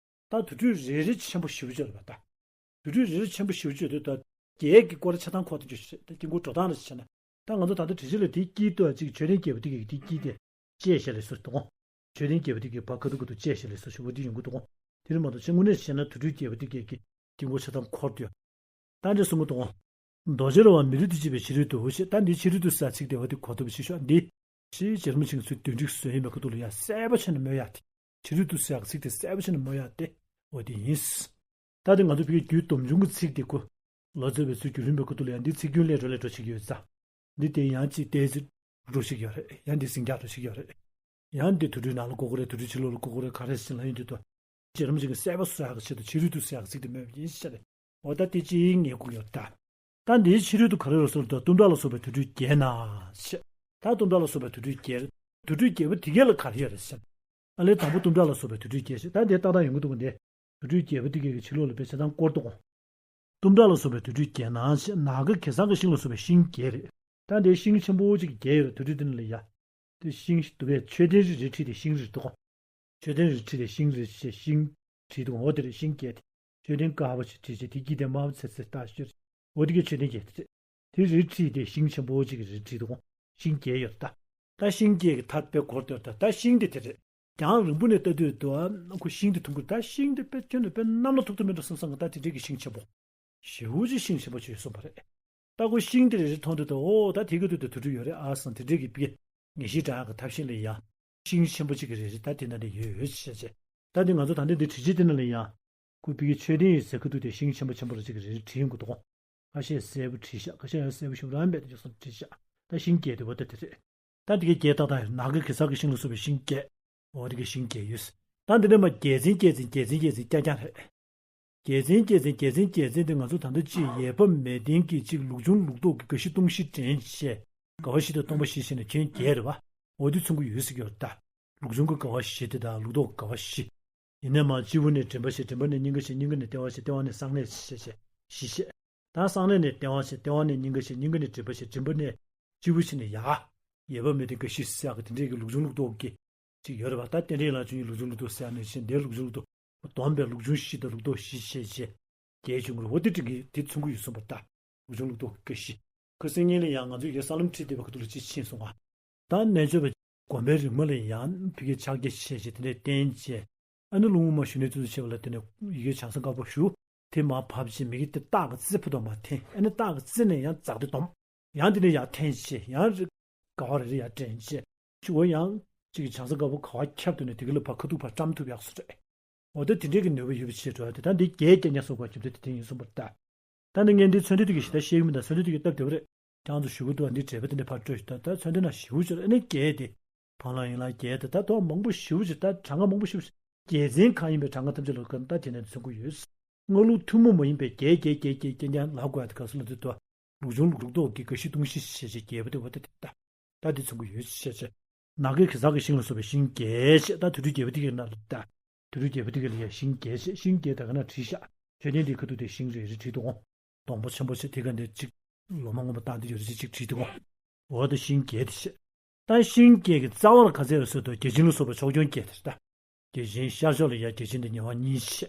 ད་དུར་ཁྲོད་རེ་རེ་ཆེན་པོ་ཞེ་པོ་ཅིག་རེད་པ་ད། དུར་ཁྲོད་རེ་རེ་ཆེན་པོ་ཞེ་པོ་ཅིག་ཡོད་དུས་ད་བརྒྱད་ཀྱི་སྐོར་ཆ་ཚང་འཁོར་དུ་འཇུག་ཞེས་ད་དཀྱིལ་འཁོར་འགྲོ་སྟངས་ལ་བྱས་ན། ད་ང་ཚོ་ད་ལྟ་དྲི་ཆུ་ལ་དེའི་དཀྱིལ་དུ་ཅིག་མཆོད་རྟེན་བརྒྱད་པོ་དེ་གའི་དེའི་དཀྱིལ་དེ་བཅད་བཞག་ལས་སུ་འདུག་གོ། མཆོད་རྟེན་བརྒྱད་པོ་དེ་གའི་བར་ཁ་ཐུག་ཁ་ཐུག་བཅད་བཞག་ལས་སུ་ཞེ་པོ་དེ་ཡོང་གི་འདུག་གོ། དེ་རེད་མ་གཏོགས་ཆེ་དངོས་གནས་བྱས་ན་དུར་ཁྲོད་བརྒྱད་པོ་དེ་གའི་དཀྱིལ་འཁོར་ཆ་ཚང་འཁོར་དུ་ཡོད། ད་འདྲ་གསུང་གི་འདུག་གོ། རྡོ་རྗེ་ར་བ་མི་རུ་དེ་བཅས་པའི་ཕྱི་རོལ་དུ་ཞེས། ད་འདི་ཕྱི་རོལ་དུ་ཟེར་ཚིག་དེ་བ་དེ་གོ་ཐུབ་པ་ཞིག་ཤོག་འདི། ཞེས་རྗེ་རིན་པོ་ཆེ་གིས་ཚུལ་དོན་འགྲིག་བཟོས་ཡིན་པའི་ཁ་ཐུག་ལ་ཡ་གསལ་པོ་བྱས་ནས་སྨོས་ཡག་དེ། ཕྱི་རོལ་དུ་ཟེར་ཡག་ཚིག་དེ་གསལ་པོ་བྱས་ནས་སྨོས་ཡག་དེ་འོ་དེ་ཡིན། ད་དེ་ང་ཚོ་བོད་ཀྱི་རྒྱུད་སྡོམ་འབྱུང་གི་ཚིག་དེ་ཀོ། ལོ་ཙཱ་བའི་ཚུལ་བརྒྱུད་རིམ་པའི་ཁ་ཐུག་ལ་ཡང་འདི་ཚིག་རྒྱུན་ལས་འགྲོ་ལས་འགྲོ་བྱེད་ཀྱི་ཡོད་ཙང་། འདི་དེ་ཡང་ཅིག་ཏོག་ཙམ་འགྲོ་བྱེད་ཀྱི་ཡོད་རེད། ཡང་འདི་ཟིང་རྒྱག་འགྲོ་བྱེད་ཀྱི་ཡོད་རེད། ཡང་འདི་དུར་ཁྲོད་ནང་ལ་བཀོག་གི་རེད། དུར་ཁྲོད་ཕྱི་ལོགས་ལ་བཀོག་གི་རེད། ག་རེ་ཟེར་ལབ་ཡོང་དུས་དུ། རྗེ་རིན་པོ་ཆེ་གིས་གསལ་པོ་བཟོ་ཡག་གི་ཆེད་དུ་ཕྱི་རོལ་དུ་ཟེར་ཡག་ཚིག་དེ་སྨོས་པ་ཡིན་ཤག་རེད། འོ་ད་དེ་ཅིག་ངེས་དགོས་ཡོད་ད། ད་འདིའི་ཕྱི་རོལ་དུ་ག་རེ་ཡོད་ཟེར་དུས་གཏུམ་དྲག་ལ་སོགས་པའི་དུར་ཁྲོད་བརྒྱད་ན་ཞེས། ད་གཏུམ་དྲག་ལ་སོགས་པའི་དུར་ཁྲོད་བརྒྱད། དུར་ཁྲོད་བརྒྱད་པོ་དེ་གས་ལ་ག་རེ་ཡོད་རེད་ཟེར། ཨ་ལས་དང་པོ་གཏུམ་དྲག་ལ་སོགས་པའི་དུར་ཁྲོད་བརྒྱད་ཞེས་ད་འདི་ཏག་ཏག་ཡོང་གི་འདུག་གོ་འདི། དུར་ཁྲོད་བརྒྱད་པོ་དེ་གས་ཀྱི་ཕྱི་ལོགས་ལ་དཔེ་ཆ་ཚང་སྐོར་འདུག་གོ། གཏུམ་དྲག་ལ་སོགས་པའི་དུར་ཁྲོད་བརྒྱད་ན་ཞེས། ནཱ་ག་གེ་སར་གྱི་ཤིང་ལ་སོགས་པའི་ཤིང་བརྒྱད་རེད། ད་འདིའི་ཤིང་ཆེན་པོ་གཅིག་བརྒྱད་ཡོད་རེད། དུར་ཁྲོད་དེ་ནང་ལ་ཡ། དེ་ཤིང་ཞིག་འདུག་པས་མཆོད་རྟེན་རེ་རེ་བྲིས་ཏེ་ཤིང་རེ་འདུག་གོ། མཆོད་རྟེན་རེ་བྲིས་ཏེ་ཤིང་རེ་ཞེས་ཤིང་བྲིས་འདུག་འོ་དེ་རེད། ཤིང་བརྒྱད་དེ། མཆོད་རྟེན་དཀར་པོ་ཞིག་བྲིས་བྱས་དེ་དཀྱིལ་དེ་དམར་པོ་ཚེར་ཚེར་བཏགས་ཤོར། འོ་དེ་གའི་མཆོད་རྟེན་བརྒྱད་དེ་རེད། དེ་རེ་བྲིས་ཏེ་ཤིང་ཆེན་པོ་གཅིག་གི་རེ་བྲིས་འདུག་ཤིང་བརྒྱད་ཡོད་ད། ད་ཤིང་བརྒྱད་ཀྱི་མཐའ་དཔེ་སྐོར་དུ་ད་ད་ཤིང་དེ་དེ་རེད། རྒྱང་རིང་པོ་ནས་ལྟ་དུས་དུ་ཨ་ཁོ་ཤིང་དེ་མཐོང་གི་ད་ཤིང་དེ་དཔེ་ཁྱོན་ནས་དཔེ་གནམ་ལ་ཐུག་ཐུབ་མི་འདུག་བསམ་བསམ་གི་ད་དེ་འདྲས་ཀྱི་ཤིང་ཆེན་པོ། ཞེ་པོ་ཅིག་ཤིང་ཆེན་པོ་ཅིག་གསུངས་པ་རེད། ད་ཁོ་ཤིང་དེ་རེ་རེ་མཐོང་དུས་དུ་ཨོ་ད་དེ་གི་དུས་དུ་དུར་ཁྲོད་ཡོད་རེད་ཨ་བསམ་དེ་འདྲས་ཀྱི་དཔེ་ངེས་ཤེས་དྲག་གི་ཐབས་ཤེས་ལ་ཡ། ཤིང་ཆེན་པོ་གཅིག་གི་རེ་རེ་ད་དེ་ན་འདྲ་ཡོད་ཡོད་ཅེས་བྱས། ད་འདི་ང་ཚོ་ད་ལྟ་འདི་དྲི་ཆུའི་སྟེང་ན་ལ་ཡ། ཁོ་བི་གི་མཆོད་རྟེན་ཡོད་ཟེར་ཁ་ཐུག་དེ་ཤིང་ཆེན་པོ་ཆེན་པོ་རེ་གཅིག་གི་རེ་རེ་བྲིས་ཡོང་གི་འདུག་ཁ་ཤས་གསལ་པོ་བྲིས་ཤག་ཁ་ཤས་ཡང་གསལ་པོ་ཞིག་རང་མེད་དུ་ཡོད་སོང་བྲིས་ཤག་ད་ཤིང་བརྒྱད་དེ་བོ་ད་དེ་རེད། ད་དེ་གའི་བརྒྱད་ཏག་ཏག་ཡོད་ནཱ་ག་གེ་སར་གྱི་ཤིང་ལ་སོགས་པའི་ཤིང་བརྒྱད། འོ་དེ་གའི་ཤིང་བརྒྱད་ཡོད། ད་འདི་ནས་མ་བརྒྱད་འཛིན་བརྒྱད་འཛིན་བརྒྱད་འཛིན་བརྒྱད་འཛིན་རྐྱང་རྐྱང་རེད། བརྒྱད་འཛིན་བརྒྱད་འཛིན་བརྒྱད་འཛིན་བརྒྱད་འཛིན་དེ་ང་ཚོ་ད་ལྟ་ཅིག་ཡོད་པ་མེད་མཁན་གྱི་ཅིག་ལུགས་འབྱུང་ལུགས་ལྡོག་གི་རྒ་ཤི་ལྟུང་བཞི་དྲན་བྱས། དགའ་བ་བཞི་དང་སྟོང་པ་བཞི་བྱས་ནས་ཁྱོན་བརྒྱད་རེད་བ། འོ་དེ་མཚོན་གྱི་ཡོད་ཟེར་གྱི་ཡོད་ད། ལུགས་འབྱུང་གི་དགའ་བ་བཞི་དེ་དང་ལུགས་ལྡོག་གི་དགའ་བ་བཞི། ཡིན་ནའི་མ་སྤྱི་བོ་ནས་མགྲིན་པ་བྱས་མགྲིན་པ་ནས་སྙིང་ག་བྱས་སྙིང་ག་ནས་ལྟེ་བ་བྱས་ལྟེ་བ་ནས་གསང་གནས་བྱས་བྱས་བཞི་བྱས། ད་གསང་གནས་ནས་ལྟེ་བ་བྱས་ལྟེ་བ་ནས་སྙིང་ག་བྱས་སྙིང་ག་ནས་མགྲིན་པ་བྱས་མགྲིན་པ་ནས་སྤྱི་བོ་བྱས་ནས་ཡར། ཡོད་པ་མེད་མཁན་རྒ་ཤི་ཟེར་ཡག་གི་དེ་འདྲས་ཀྱི་ལུགས་འབྱུང་ལུགས་ལྡོག་གི་ཅིག་ཡོད་རེད་བ། ད་རྟེན་འབྲེལ་ལ་བྱུང་བའི་ལུགས་འབྱུང་ལུགས་ལྡོག་ཟེར་ཡག་ནང་བཞིན་དེའི་ལུགས་འབྱུང་ལུགས་ལྡོག་སྡོམ་པའི་ལུགས་འབྱུང་བཞི་དང་ལུགས་ལྡོག་བཞི་བྱས་བྱས། རྒྱས་བྱུང་གི་རེད། འོ་དེ་འདྲ་གི་དེ་མཚོན་གྱི་ཡོད་གསུངས་པ་ལྟ། ལུགས་འབྱུང་ལུགས་ལྡོག་གི་རྒ་ཤི། ཁ་སང་ཉིན་ལ་ཡང་ང་ཚོས་ཡ་ས་ལམ་ཁྲིད་བསྡད་པའི་ཁ་ཐུག་ལ་ཅིག་ཕྱིན་སོང་ང་། ད་རྣལ་འབྱོར་པའི་སྒོམ་པའི་རིམ་པ་ལ་ཡང་ཕ་གིའི་ཕྱག་རྒྱ་ཆེ་ཆེ་དེ་འདྲས་བསྟན་བྱས། ཨ་ནི་རླུང་དབུ་མ་ཞུ་ནས་བཙུན་དུ་བྱས་པ་ལ་དེ་ནས་ཡི་གེ་བྱང་སེམས་དཀར་པོ་ཞུ། དེ་མར་བབས་བྱས་མི་གི་དེ་སྟག་གི་རྩེ་ཕུ་དང་མར་འཐེན། ཨ་ནི་སྟག་གི་རྩེ་ནས་ཡང་འཛག་སྟེ་སྡོམ། ཡང་དེ་ནས་ཡར་འཐེན་བྱས་ཡང་རི་ག་བ་རེ་རེ་ཡར་འདྲེན་བྱས། ཅིག་འོ་ཡང་ཅིག་གི་བྱང་སེམས་དཀར་པོ་ག་བ་ཁྱབ་འདུག་ནས་དེ་གི་ལ་ཕར་ཁ་ཐུག་ཕར་བཀྲམ་ཐུབ་ཡག་སུ་རེད། འོ་ད་དེ་འདྲའི་གི་ནུས་པ་ཡོད་པ་ཆེ་འགྲོ་ཡ་དེ་ད་འདི་རྒྱས་རྒྱ་ཉག་སོགས་པ་ཁྱབ་དེ་དེ་ཡིན་གསུངས་པ་ལྟ། ད་ནི་ངས་འདི་མཚོན་དོན་དེ་གི་ཞེ་དྲག་བཤད་གི་མི་འདུག་མཚོན་དོན་དེ་གི་སྟབས་བདེ་བ་རེད། རྒྱང་དུ་ཞུ་གི་འདུག་འདི་འགྲེལ་པ་དེ་འདྲ་ཕར་སྤྲོད་ཞུ་ད་ད་མཚོན་དོན་ན་ཞེ་པོ་ཅིག་རེད། ཨ་ནི་རྒྱས་དེ། བང་ལ་ཡིན་ལ་རྒྱས་དེ་ད་དོག་མང་པོ་ཞེ་པོ་ཅིག་ད་གྲངས་ཀ་མང་པོ་ཞེ་པོ་ཅིག་རྒྱལ་མཚན་གང་ཡིན་པའི་གྲངས་ཀ་ཐམས་ཅད་ལ་ཀ་ད་དེ་ནས་མཚོན་གི་ཡོད། སྔགས་ལུགས་ཐུན་མོང་མ་ཡིན་པའི་རྒྱས་རྒྱས་རྒྱས་རྒྱས་རྐྱང་རྐྱང་ལབ་དགོས་ཡ་དེ་ག་སུ་ལ་དེ་དོ། ལུགས་འབྱུང་ལུགས་ལྡོག་གི་རྒ་ཤི་ལྟུང་བཞི་ཞེས་བྱ་རྒྱས་པ་དེ་བ་དེ་དེ་ད། ད་དེ་མཚོན་གི་ཡོད་ཞེས་བྱ། ནཱ་ག་གེ་སར་གྱི་ཤིང་ལ་སོགས་པའི་ཤིང་བརྒྱད་ཅེས་ད་དུར་ཁྲོད་བརྒྱད་པོ་དེ་གའི་ནང་ལ་ད། དུར་ཁྲོད་བརྒྱད་པོ་དེ་གའི་ལ་ཡ་ཤིང་བརྒྱད་ཅེས་ཤིང་བརྒྱད་ད་ག་ན་བྲིས་ཤག་མཆོད་རྟེན་དེའི་ཁ་ཐུག་དེ་ཤིང་རེ་རེ་བྲིས་འདུག་འོང་། སྡོང་པོ་ཆེན་པོ་ཆེ་དེ་ག་འདི་གཅིག་ལོ་མ་སྔོན་པོ་བཏང་དེ་ཡོད་རེ་གཅིག་བྲིས་འདུག་འོང་། འོ་ད་ཤིང་བརྒྱད་དེ་ཆེ། ད་ཤིང་བརྒྱད་ཀྱི་རྩ་བ་ལ་ག་ཚད་ཡོད་ཟེར་དུས་བརྒྱ་བྱིན་ལ་སོགས་པའི་ཕྱོགས་སྐྱོང་བརྒྱད་དེ་ད། བརྒྱ་བྱིན་ཤར་ཕྱོགས་ལ་ཡ་བརྒྱ་བྱིན་དེ་ཉེ་བ་གཉིས་ཆེ།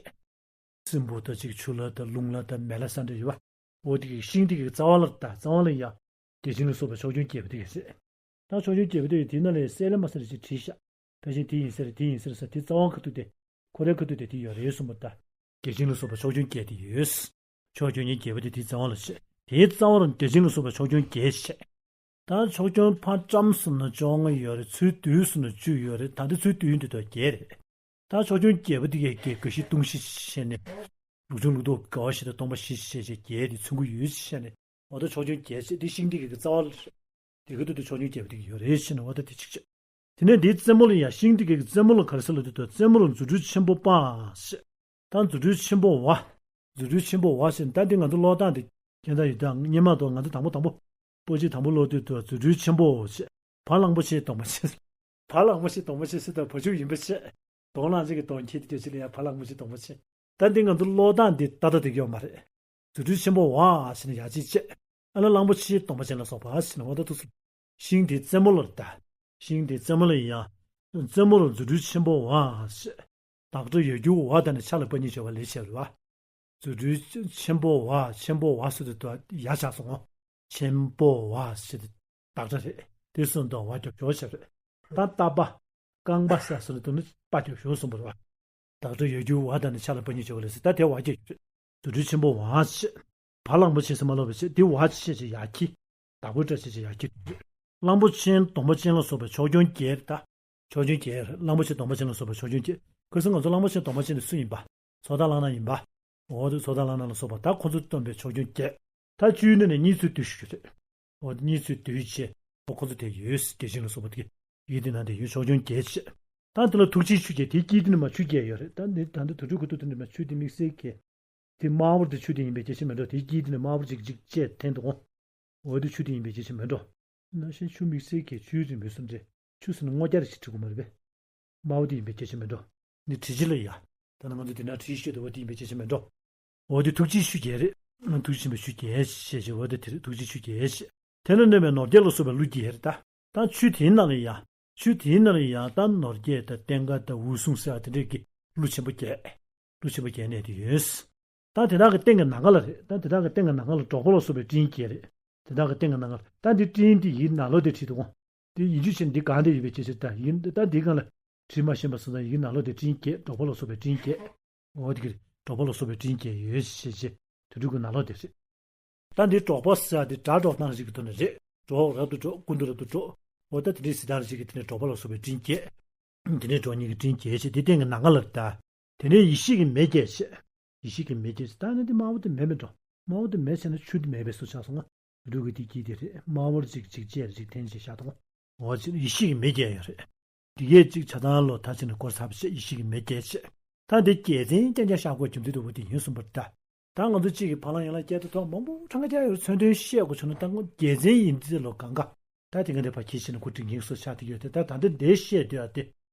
སྲིན་པོ་དང་གཅིག་ཆུ་ལ་དང་རླུང་ལ་དང་མེ་ལ་ས་འདྲ་ཡོད་པ། འོ་དེ་གི་ཤིང་དེ་གི་རྩ་བ་ལ་ད་རྩ་བ་ལ་ཡ། བརྒྱ་བྱིན་ལ་སོགས་པའི་ཕྱོགས་སྐྱོང་བརྒྱད་པོ་དེ་གི་རེད། ད་ཕྱོགས་སྐྱོང་བརྒྱད་པོ་དེ་གི་དེ་ན་ལས་གསལ་ལེ་མ་གསལ་ལེ་ཅིག་བྲིས་ཤག་ཕལ་ཆེར་དེ་ཡིན་ས་རེད་དེ་ཡིན་ས་རེད་ས་དེ་རྩ་བ་ཁ་ཐུག་དེ། ཁོ་རའི་ཁ་ཐུག་དེ་དེ་ཡོད་རེད་གསུངས་པ་ད། བརྒྱ་བྱིན་ལ་སོགས་པའི་ཕྱོགས་སྐྱོང་བརྒྱད་དེ་ཡོད། ཕྱོགས་སྐྱོང་གཉིས་བརྒྱད་པོ་དེ་དེའི་རྩ་བ་ལ་བྱེད། དེའི་རྩ་བ་ལ་བརྒྱ་བྱིན་ལ་སོགས་པའི་ཕྱོགས་སྐྱོང་བརྒྱད་བྱེད། ད་ཕྱོགས་སྐྱོང་ཕར་བཀྲམ་སོང་ན་བཅོ་ལྔ་ཡོད་རེད། ཚུར་བསྡུས་སོང་ན་བཅུ་ཡོད་རེད། ད་ལྟ་ཚུར་བསྡུས་ཡོང་དུས་ད་བརྒྱད་རེད། ད་ཕྱོགས་སྐྱོང་བརྒྱད་པོ་དེ་གའི་གི་རྒ་ཤི་ལྟུང་བཞི་བྱས་ནས། ལུགས་འབྱུང་ལུགས་ལྡོག་དགའ་བ་བཞི་དང་སྟོང་པ་བཞི་བྱས་བྱས་བརྒྱད་དེ་མཚོན་གྱི་ཡོད་བྱས་ནས་འོ་ད་ཕྱོགས་སྐྱོང་བརྒྱད་བྱས་དེ་ཤིང་དེ་གའི་གི་རྩ་བ་ལ། དེ་ག་དུས་དུ་ཕྱོགས་སྐྱོང་བརྒྱད་པོ་དེ་ག་ཡོད་རེད་ཟེར་ནས་འོ་ད་དེ་གཅིག་བྱས། དེ་ནས་དེའི་རྩེ་མོ་ལ་ཡང་ཤིང་དེ་གའི་རྩེ་མོ་ལ་ག་རེ་ཟེར་ལབ་དུས་དུ་རྩེ་མོ་ལ་རྫུ་འཕྲུལ་ཆེན་པོ་པ་ཞེས། ད་རྫུ་འཕྲུལ་ཆེན་པོ་བ། རྫུ་འཕྲུལ་ཆེན་པོ་བ་ཞེས་ད་འདི་ང་ཚོ་ཀློག་སྟངས་དེ་ཁྱེད་ད་ཡོད་ད་སྔོན་མ་དང་ང་ཚོ་དང་པོ་དང་པོ། པོ་ཆེ་དང་པོ་ཀློག་དུས་དུ་རྫུ་འཕྲུལ་ཆེན་པོ་ཞེས། བ་གླང་པོ་ཆེ་གདོང་པ་ཆེ། བ་གླང་པོ་ཆེ་གདོང་པ་ཆེ་ཟེར་ད་བ་ཕྱུགས་ཡིན་པ་ཆེ། གདོང་གླང་ཆེ་གི་གདོང་ཁྱེད་དེ་དུས་ཆེ་ལ་ཡང་བ་གླང་པོ་ཆེ་གདོང་པ་ཆེ། ད་འདི་ང་ཚོ་ཀློག་སྟངས་འདི་ཏག་ཏག་དེ་གི་ཡོད་མ་རེད། རྫུ་འཕྲུལ་ཆེན་པོ་བ་ཞེས་ནས་ཡར་གཅིག་བྱས། ཨ་ལ་གླང་པོ་ཆེའི་གདོང་པ་ཅན་ལ་སོགས་པ་ཟེར་ན་འོ་ད་ཐུགས་སུ། ཤིང་དེའི་རྩེ་མོ་ལ་ད། ཤིང་དེའི་རྩེ་མོ་ལ་ཡང་། རྩེ་མོ་ལ་རྫུ་འཕྲུལ་ཆེན་པོ་བ་ཞེས། བདག་སྒྲ་ཡར་གྱུར་བ་དང་ནི་ཕྱག་ལ་པ་ཉིད་བྱ་བ་ལས་བྱས་པ། རྫུ་འཕྲུལ་ཆེན་པོ་བ་ཆེན་པོ་བ་ཟེར་དུས་ད་ཡ་ཆགས་སོང་ངོ་། ཆེན་པོ་བ་ཞེས་དེ་བདག་སྒྲ་རེད། དེ་སོང་དང་བ་རྒྱབ་སྐྱོར་བྱ་རེད། ད་ལྟ་པ། རྐང་པ་ས་སོ་ནི་དུ་ནི་པ་ཀྱོག་ཞོ་གསུངས་པ་རེད་བ། བདག་སྒྲ་ཡར་གྱུར་བ་དང་ནི་ཕྱག་ལ་པ་ཉིད་བྱ་བ་ལས་ཟེར་ད་དེ་བ་ཀྱོག་ཞོ་རེད། རྫུ་འཕྲུལ་ཆེན་པོ་བ་ཞེས། བ་གླང་པོ་ཆེ་ཟེར་མ་ལོག་པའི་ཆེ་དེ་བ་ཆེ་ཆེ་ཡ་ཁྱི། བདག་པོའི་སྒྲ་ཆེ་ཆེ་ཡ་ཁྱི། གླང་པོ་ཆེའི་གདོང་པ་ཅན་ལ་སོགས་པའི་ཕྱོགས་སྐྱོང་བརྒྱད་ད། ཕྱོགས་སྐྱོང་བརྒྱད་རེད། གླང་པོ་ཆེའི་གདོང་པ་ཅན་ལ་སོགས་པའི་ཕྱོགས་སྐྱོང་བརྒྱད། ཁ་སང་ང་ཚོ་གླང་པོ་ཆེའི་གདོང་པ་ཅན་དེ་སུ་ཡིན་པ། མཚོ་བདག་གླང་ནག་ཡིན་པ། འོ་དེ་མཚོ་བདག་གླང་ནག་ལ་སོགས་པ་ད་ཁོ་ཚོ་བསྟན་པའི་ཕྱོགས་སྐྱོང་བརྒྱད། ད་བཅུའི་ནང་ནས་གཉིས་ཚུར་བསྡུས་ཞུ་རྒྱུ་རེད། འོ་དེ་གཉིས་ཚུར་བསྡུས་བྱས་འོ་ཁོ་ཚོ་དེ་ཡོད་བརྒྱ་བྱིན་ལ་སོགས་པ་དེ། ཡིད་དེ་ནང་དེ་ཡོད་ཕྱོགས་སྐྱོང་བརྒྱད་བྱས། ད་དེ་ལ་ཐུགས་རྗེའི་ཆུ་བརྒྱད་དེའི་དཀྱིལ་དེ་ནས་མ་ཆུ་བརྒྱད་ཡོད་རེད། ད་འདི་ད་འདི་དུར་ཁྲོད་ཁུ་ཐུག་དེ་ནས་མ་ཆུ་དེ་དམིགས་བསལ་གྱི། དེ་དམར་པོ་དེ་ཆུ་དེ་ཡིན་པའི་སྐྱེ་ཤི་མེད་འགྲོ། དེའི་དཀྱིལ་དེ་ནས་དམར་པོ་ཅིག་ཅིག་བཅད་འཐེན་འདུག་འོ། འོ་དེ་ཆུ་དེ་ཡིན་པའི་སྐྱེ་ཤི་མེད་འགྲོ། ན་གཞོན་ཆུ་དམིགས་བསལ་གྱི་ཆུའི་རིམ་པའི་སུམ་འདྲེ། ཆུ་ཟེར་ན་སྔོ་སྐྱ་རེ་ཞིག་བྲི་དགོས་མ་རེད་པས། དམར་པོ་དེ་ཡིན་པའི་སྐྱེ་ཤི་མེད་འགྲོ། ནི་བྲི་གཞི་ལ་ཡ། ད་ནི་ང་ཚོ་དེ་ན་བྲི་ཤོད་དུ་འོ་དེ་ཡིན་པའི་སྐྱེ་ཤི་མེད་འགྲོ། འོ་དེ་ཐུགས་རྗེའི་ཆུ་བརྒྱད་རེད། ང་ཐུགས་རྗེ་ཆེན་པོའི་ཆུ་བརྒྱད་ཞེས་བྱ་བ་དེ་དེ་རེད། ཐུགས་རྗེའི་ཆུ་བརྒྱད་ཞེས། དེ་ལ་གནོད་པའི་ནོར་བརྒྱད་ལ་སོགས་པའི་ཀླུ་བརྒྱད་རེད་ད། ད་ཆུ་དེའི་ནང་ལ་ཡ། ཆུ་དེའི་ནང་ལ་ཡ་ད་ནོར་བརྒྱད་དང་ལྟེང་ཀ་དང་འུ་སུང་ཟེར་བ་དེ་འདྲས་ཀྱི་ཀླུ་ཆེན་པོ་བརྒྱད། ཀླུ་ཆེན་པོ་བརྒྱད་གནས་དེ་ཡོད། ད་དེ་དག་གི་སྟེང་གི་ནམ་མཁའ་ལ་རེད། ད་དེ་དག་གི་སྟེང་གི་ནམ་མཁའ་ལ་འབྲོག་པ་ལ་སོགས་པའི་སྤྲིན་བརྒྱད་རེད། དེ་དག་གི་སྟེང་གི་ནམ་མཁའ་ལ་ད་འདི་སྤྲིན་འདི་ཡི་ནང་ལོགས་དེ་བྲིས་འདུག་གོ། དེ་ཡིན་རྒྱུ་ཕྱིར་འདི་གང་དེ་ཡོད་པའི་ཆེ་ཆེ་ད་ཡིན་ད་འདི་གང་ལ་བྲིས་མ་ཤེས་པ་སོང་ཙང་ཡི་ནང་ལོགས་དེ་སྤྲིན་བརྒྱད་འབྲོག་པ་ལ་སོགས་པའི་སྤྲིན་བརྒྱད། འོ་དེ་གི་འབྲོག་པ་ལ་སོགས་པའི་སྤྲིན་བརྒྱད་ཡོད་ཞེས་བྱས་དུར་ཁྲོད་ཀྱི་ནང་ལོགས་དེ་རེད། ད་འདི་འབྲོག་པ་ཟེར་ཡ་དེ་སྒྲ་སྒྲོག་སྟངས་རིགས་ཀྱི་ཐོག་ནས་རེད། འབྲོག་རབ་ཏུ་འབྲོག་ཀུན་ཏུ་རབ་ཏུ་འབྲོག་འོ་ད་དེ་འདྲའི་ཟེར་སྟངས་རིགས་ཀྱི་དེ་ནས་འབྲོག་པ་ལ་སོགས་པའི་སྤྲིན་བརྒྱད། དེ་ནས་འབྲོག་གཉིས་ཀྱི་སྤྲིན་བརྒྱད་བྱས་དེ་སྟེང་གི་ནམ་མཁའ་ལ་ད། དེ་ནས་ཡེ་ཤེས་ཀྱི་མེ་བརྒྱད་བྱས། ཡེ་ཤེས་ཀྱི་མེ་བརྒྱད་བྱས་ད་ནི་དེ་དམར་པོ་དེ་མེ་མེད་འགྲོ། དམར་པོ་དེ་མེ་བྱས་ན་ཆུ་དེ་མེད་པའི་བཟོ་ཆགས་སོང་ང་། རུ་གི་དེ་གྱིས་དེ་རེད། དམར་པོར་ཅིག་ཅིག་བཅད་ཅིག་འཐེན་ཅིག་བཞག་དང་། འོ་ཅིག་ཡེ་ཤེས་ཀྱི་མེ་བརྒྱད་ཡོད་རེད། དེ་གས་ཅིག་ཆ་ཚང་ལོ་ད་ཅི་ནས་སྐོར་ཚར་བ་བྱས་ཡེ་ཤེས་ཀྱི་མེ་བརྒྱད་བྱས། ད་འདི་རྒྱལ་མཚན་རྐྱང་རྐྱང་བཞག་དགོས་རྒྱུ་མཚན་དུ་འོ་དེ་ཡིན་གསུངས་པར་ད། ད་ང་ཚོ་གཅིག་གི་བ་ལང་ཡན་ལག་བརྒྱད་དུ་ཐོག་མང་པོ་གྲངས་ཀ་རྒྱག་ཡོད་མཚོན་དོན་བཤད་དགོས་བྱུང་ན་ད་ངོ་རྒྱལ་མཚན་ཡིན་ཚེ་ལོ་གང་ག་ད་དེ་ག་འདྲ་བ་ཁྱེད་ཤེས་ན་ཁོ་དྲིན་ཆེན་སོགས་ཆགས་ཏེ་ཡོད་དེ་ད་ད་འདི་འདི་བཤད་དུས་ཨ་དེ།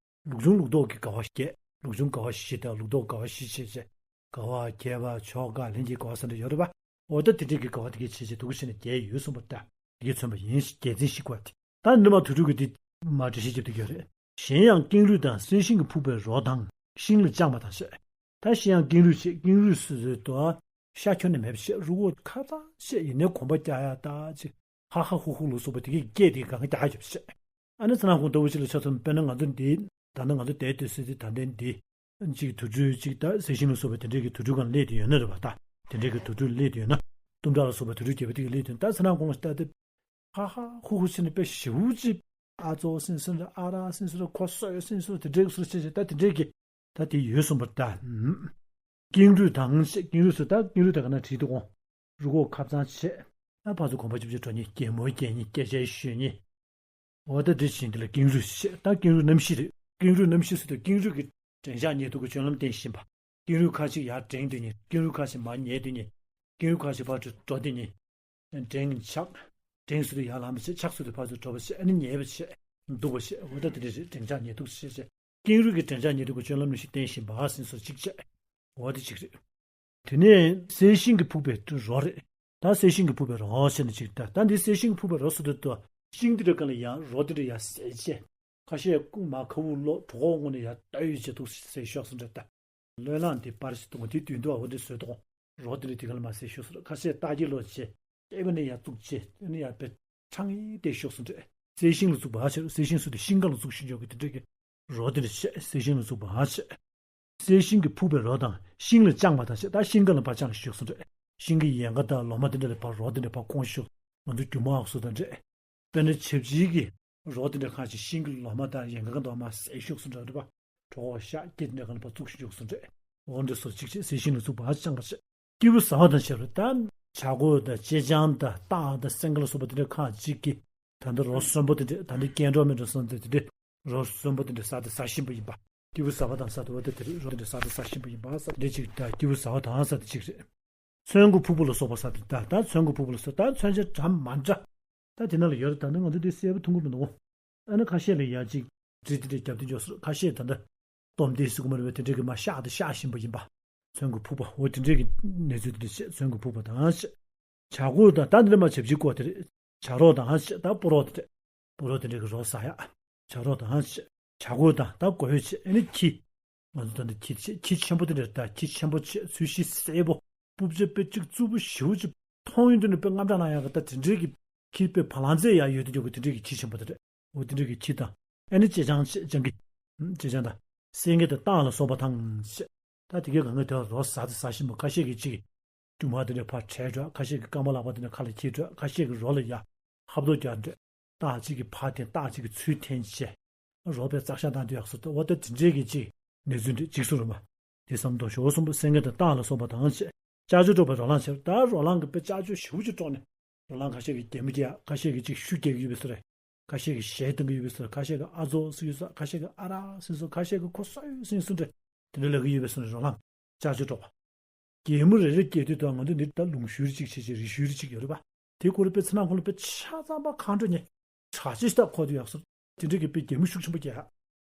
ལུགས་འབྱུང་ལུགས་ལྡོག་གི་དགའ་བ་བརྒྱད། ལུགས་འབྱུང་དགའ་བ་བཞི་དང་ལུགས་ལྡོག་དགའ་བ་བཞི་བྱས་བྱས། དགའ་བ་རྒྱས་པ་ཆོག་དགའ་ལན་གྱི་དགའ་བ་ས་འདྲ་ཡོད་རེད་པ། འོ་ད་དེ་འདྲའི་གི་དགའ་བ་དེ་གའི་བྱས་བྱས་དུ་གུ་བྱས་ནས་རྒྱས་ཡོད་གསུངས་པ་ད། དེ་གའི་མཚོན་པ་ཡིན་ཞེས་རྒྱལ་མཚན་ཞིག་དགོས་ཏེ། ད་ནི་མ་དུས་དྲུག་གི་དེ་མ་འགྲེལ་བཤད་རྒྱབ་དུས་ཡོད་རེད། གཞན་ཡང་ཀེང་རུས་དང་གསེར་ཤིང་གིས་ཕུག་པའི་རོ་དང་ཤིང་ལ་བཅངས་པ་དང་བཤད། ད་གཞན་ཡང་ཀེང་རུས་བྱས་ཀེང་རུས་སུ་ཟོས་ཏོ། ཤ་ཁྱོན་ནས་མེད་པ་བཤད་རུ་འོ་ཁ་ཚང་བཤད་ཡིན་ནའི་གོམ་པ་རྒྱག་ཡ་ད་ཅི། ཧ་ཧ་ཧུ་ཧུ་ལུགས་སོགས་པ་དེ་གའི་སྐད་དེ་གང་རྒྱག་རྒྱབ་བཤད། ཨ་ནི་ཚ་ན་ཁོང་ལྟ་བུ་ཅིག་ལ་ཆ་མཚོན་དཔེར་ན་ང་ཚོ་འདི་ད་ནི་ང་ཚོ་དེའི་དུས་སུ་དེ་ད་ལྟའི་འདི། གཅིག་དུར་ཁྲོད་གཅིག་ད་གསེར་ཤིང་ལ་སོགས་པའི་དེ་འདྲའི་གི་དུར་ཁྲོད་གང་སླེབས་དེ་ཡོད་ན་རེད་པ་ད། དེ་འདྲའི་གི་དུར་ཁྲོད་སླེབས་དེ་ཡོད་ན། གཏུམ་དྲག་ལ་སོགས་པའི་དུར་ཁྲོད་རྒྱས་པ་དེ་ག་སླེབས་དེ་ཡོད་ན་ད་ཚ་ན་ཁོང་ལ་ལྟ་དེ། ཧ་ཧ་ཧུ་ཧུ་ཕྱིན་ནས་དཔེ་ཞེ་པོ་ཅིག་ཨ་ཙོ་སེང་སེང་རེད། ཨ་ར་སེང་སེང་རེད། ཁོ་སོ་ཡོད་སེང་སེང་རེད། དེ་འདྲའི་གི་སུ་རེད་བྱས་བྱས་ད་དེ་འདྲའི་གི་ད་དེ་ཡོད་གསུངས་པར་ད། ཀེང་རུས་དང་ཞེས་ཀེང་རུས་སུ་ད་ཀེང་རུས་ད་ག་ན་བྲིས་འདུག་གོ། རུ་ཁོག་ཁ་བཙང་བྱས། ཨ་ཕར་ཚུར་གོམ་པ་བཅུ་བཅུ་འགྲོ་ནི་རྒྱལ་མོ་རྒྱལ་ནི་སྐད་ཆའི་ཞུས་ནི། འོ་ད་འདི་བཞིན་དེ་ལ་ཀེང་རུས་ཞེས་ད་ཀེང་རུས་རྣམ་བཞི་རེད། ཀེང་རུས་རྣམ་བཞི་ཟེར་དུས་ཀེང་རུས་ཀྱི་འགྲེང་ཕྱག་ཉེ་དུ་གི་སྤྱོད་ལམ་བསྟན་བཞིན་པ། ཀེང་རུས་ཁ་ཅིག་ཡར་འགྲེང་སྡོད་ནི། ཀེང་རུས་ཁ་ཅིག་མར་ཉལ་སྡོད་ནི། ཀེང་རུས་ཁ་ཅིག་ཕར་ཚུར་འགྲོ་སྡོད་ནི། འགྲེང་ཕྱག་འགྲེང་ཟེར་དུས་ཡར་ལངས་པ་བྱས། ཕྱག་ཟེར་དུས་ཕར་ཚུར་འགྲོ་བ་བྱས། ཨ་ནི་ཉལ་བ་བྱས། འདུག་པ་བྱས། འོ་ད་དེ་འདྲ་རེད། འགྲེང་ཕྱག་ཉེ་དུ་ཞེས་བྱས། ཀེང་རུས་ཀྱི་འགྲེང་ཕྱག་ཉེ་དུ་གི་སྤྱོད་ལམ་རྣམ་བཞི་བསྟན་བཞིན་པ་ཟེར་སོ་གཅིག་བྱས། འོ་དེ་གཅིག་རེད། དེ་ནས་གསེར་ཤིང་གིས་ཕུག་པའི་རོ་རེད། ད་གསེར་ཤིང་གིས་ཕུག་པའི་རོ་ཟེར་ནས་གཅིག་ད་ད་འདི་གསེར་ཤིང་གིས་ཕུག་པའི་རོ་ཟེར་དུས་ད་ཤིང་དེ་འདྲ་ག་ལ་ཡང་རོ་དེ་འདྲ་ཡང་གསལ་བྱས། ཁ་ཤས་མར་ཁ་དབུགས་ལོག་གྲོད་ཁོག་ངོས་ནས་ཡར་ལྟ་ཡོད་བྱས་འདུག་ཟེར་ཤོག་ཟེར་འདྲ་ད། བློས་བསླངས་དེ་པར་ཞིག་གཏོང་དེ་དུས་འདུག་ཨ། འོ་འདི་བཟོས་དོགས་རོ་དེ་འདྲ་དེ་ག་ལ་མ་ཟེར་ཤོག་ཟེར། ཁ་ཤས་ལྟ་གི་ལོ་བྱས་ལྟེ་བ་ནས་ཡར་བཙུགས་བྱས་ཨ་ནི་ཡར་བེད་ཕྲང་ཡིན་བསྡད་ཤོག་ཟེར་འདྲ། གསེར་ཤིང་ལ་བཙུགས་པ་ཨ་བྱས་རོ། གསེར་ཤིང་ཟེར་དུས་ཤིང་ཁ་ལ་བཙུགས་ཤིང་འཇོག་གི་དེ་འདྲ་གི་རོ་དེ་འདྲ་བྱས། གསེར་ཤིང་ལ་བཙུགས་པ་ཨ་བྱས། གསེར་ཤིང་གིས་ཕུག་པའི་རོ་དང་ཤིང་ལ་བཅངས་པ་དང་བྱས། ད་ཤིང་ཁ་ལ་ཕར་བཅངས་ཤོག་ཟེར་འདྲ། ཤིང་གི་ཡལ་ག་དང་ལོ་མ་དེ་འདྲ་ལ་ཕར་རོ་དེ་འདྲ་ཕར་ཁོང་ཤོག་ང་ཚོ་རྒྱུ་མ་ཨག་སུ་དང་འདྲ། དཔེར་ན་ཆབ་ཆིལ་གྱི་རོ་དེ་འདྲ་ཁ་ཅིག་ཤིང་གི་ལོ་མ་དང་ཡལ་ག་གང་དུ་མར་བསྲེགས་ཤོག་ཟེར་འདྲ་རེད་པ། གྲོད་ཁོག་ཤག་སྐེ་དེ་འདྲ་གང་ལ་ཕར་བཙུགས་ཤོག་ཟེར་འདྲ། འོ་འདྲ་སོ་གཅིག་བྱས། གསེར་ཤིང་ལ་བཙུགས་པ་ཨ་བཅངས་པ་བྱས། སྐྱེས་བུ་ཟ་བ་དང་བྱས་པ་ད་བྱ་རྒོད་དང་ལྕེ་སྤྱང་དང་སྟག་དང་སེང་གེ་ལ་སོགས་པ་དེ་འདྲ་ཁ་ཅིག་གིས་ད་ལྟ་རོ་གསོན་པོ་དེ་འདྲ་ད་ལྟ་སྐྱེ་འགྲོ་མི་འགྲོ་སོང་ཙང་དེ་འདྲ་རོ་གསོན་པོ་དེ་འདྲ་ཟ་དེ་ཟ་བཞིན་པ་ཡིན་པ། སྐྱེས་བུ་ཟ་བ་དང་ཟ་དུ་བ་དེ་དེ་རོ་དེ་འདྲ་ཟ་དེ་ཟ་བཞིན་པ་ཡིན་པ་ཟ་དེ་གཅིག་ད་སྐྱེས་བུ་ཟ་བ་དང་ཟ་དེ་གཅིག་རེད། ཚོན་གྱི་ཕུག་པ་ལ་སོགས་པ་ཟ་དེ་ད་ད་ཚོན་གྱི་ཕུག་པ་ལ་སོགས་ད་ཚོན་ཆ་འདྲ་མ་འདྲ། ད་དེ་ན་ལ་ཡོད་རེད། ད་ནི་ང་ཚོ་དེ་གསལ་པོ་མཐོང་གི་མི་འདུག་ཨ་ནི་ཁ་ཤས་ལ་ཡ་གཅིག་འབྲི་དེ་འདྲ་རྒྱབ་དེ་འཇོག་སོང་། ཁ་ཤས་ད་ལྟ་སྟོབས་ལྡན་ཟེར་གོ་མ་རེད་པས། དེ་འདྲས་ཀྱི་མ་ཤག་དེ་ཤག་བཞིན་པ་ཡིན་པ། ཚོན་གྱི་ཕུག་པ་འོ་དེ་འདྲས་ཀྱི་གནས་ཚུལ་དེ་འདྲ་བཤད། ཚོན་གྱི་ཕུག་པ་དང་བཤད། བྱ་རྒོད་དང་ད་འདི་ལ་མ་བྱ་བྱིའུ་ཀོ་དེ་རེད། བྱ་རོག་དང་ཨ་ཅེ་ད་སྤུ་རོག་དེ་རེད། སྤུ་རོག་དེ་འདྲ་གི་རོ་ཟ་ཡ། བྱ་རོག་དང་ཨ་ཅེ་བྱ་རྒོད་དང་ད་གོ་ཡོད་ཅེ་ཨ་ནི་ཁྱི། ང་ཚོ་ད་འདི་ཁྱི་ཆེ་ཁྱི་ཆེན་པོ་དེ་འདྲ་ད་ཁྱི་ཆེན་པོ་ཆེ་ཚུལ་ཤིང་སེར་པོ་སྤུབ་ཆེ་དཔེ་གཅིག་རྩུབ་པོ་ཞེ་པོ་ཅིག་མཐོང་ཡོང་དུས་ནས་དཔེ་དངངས་སྐྲག་ལངས་ཡག་གི་ད་དེ་འདྲའི་གི་ཁྱི་དཔེ་བ་ལང་རྫས་ཡག་ཡོད་དེ་འཇོག་གི་དེ་འདྲའི་གི་ཁྱི་ཆེན་པོ་དེ་རེད། འོ་དེ་འདྲའི་གི་ཁྱི་དང་། ཨ་ནི་ཅེ་སྤྱང་ཅེ་སྤྱང་ཀི། ཅེ་སྤྱང་དང་། སེང་གེ་དང་སྟག་ལ་སོགས་པ་དང་ཅེ། ད་དེ་གའི་གང་གི་དེ་རོ་ཟ་དེ་ཟ་བཞིན་པ་ཁ་ཤས་ཀྱི་ཅིག་གི་སྒྱུ་མ་དེ་འདྲ་ཕར་བྲལ་འགྲོ། ཁ་ཤས་ཀྱི་རྐང་པ་ལག་པ་དེ་འདྲ་ཁ་ལ་འཁྱེར་འགྲོ། ཁ་ཤས་ཀྱི་རོ་ལ་ཡ་ཧབ་ཐོབ་རྒྱག་འགྲོ། སྟག་ཅིག་གི་ཕར་འཐེན་སྟག་ཅིག་གི་ཚུར་འཐེན་བྱས། རོ་པས་བཙག་ཤ་བཏང་དུས་ཡག་སོ་ཏོ་འོ་ད་དེ་འདྲའི་གི་ཅིག་གནས་ཚུལ་འདྲ་འཇིགས་སུ་རུང་བ། དེ་བསམ་དོ་ཞོ་གསུམ་པོ་སེང་གེ་དང་སྟག་ལ་སོགས་པ་དང་བཅས་ལྕགས་ཀྱུ་དཀྲོག་པའི་རོ་ལངས་བྱས་ད་རོ་ལངས་ཀྱི་དཔེ་ལྕགས་ཀྱུ་ཞེ་པོ་ཅིག་དཀྲོག་ནས་རོ་ལངས་ཁ་ཤས་ཀྱིས་གད་མོ་རྒྱག་ཁ་ཤས་ཀྱིས་ཅིག་ཤུ་རྒྱག་གི་ཡོད་པའི་བཟོ་རེད། ཁ་ཤས་ཀྱིས་གཞས་གཏོང་གི་ཡོད་པའི་བཟོ་རེད། ཁ་ཤས་ཀྱིས་ཨ་ཙོ་ཟེར་གྱི་ཡོད་ས། ཁ་ཤས་ཀྱིས་ཨ་ར་ཟེར་སོང་། ཁ་ཤས་ཀྱིས་ཁོ་སོ་ཡོད་ཟེར་སོང་འདྲ་དེ་འདྲ་ལབ་ཀྱི་ཡོད་པའི་བཟོ་རེད། རོ་ལངས་ལྕགས་ཀྱུ་དཀྲོག་པ། གད་མོ་རེ་རེ་བགད་དུས་ད་ང་ཚོ་འདི་ད་ལུང་ཤུར་ཅིག་བྱས་བྱས་རི་ཤུར་ཅིག་ཡོད་རེད་པ། དེ་ཁོ་རང་དཔེ་ཚེ་ནང་ཁོ་ལ་དཔེ་ཆ་ཚང་པ་གང་འགྲོ་ཉེ། གྲགས་ཆེ་ཞིག་ད་ཁོ་དུ་ཡག་སོང་། དེ་འདྲ་གི་དཔེ་གད་མོ་ཤུགས་ཆེན་པོ་རྒྱག་ཡ།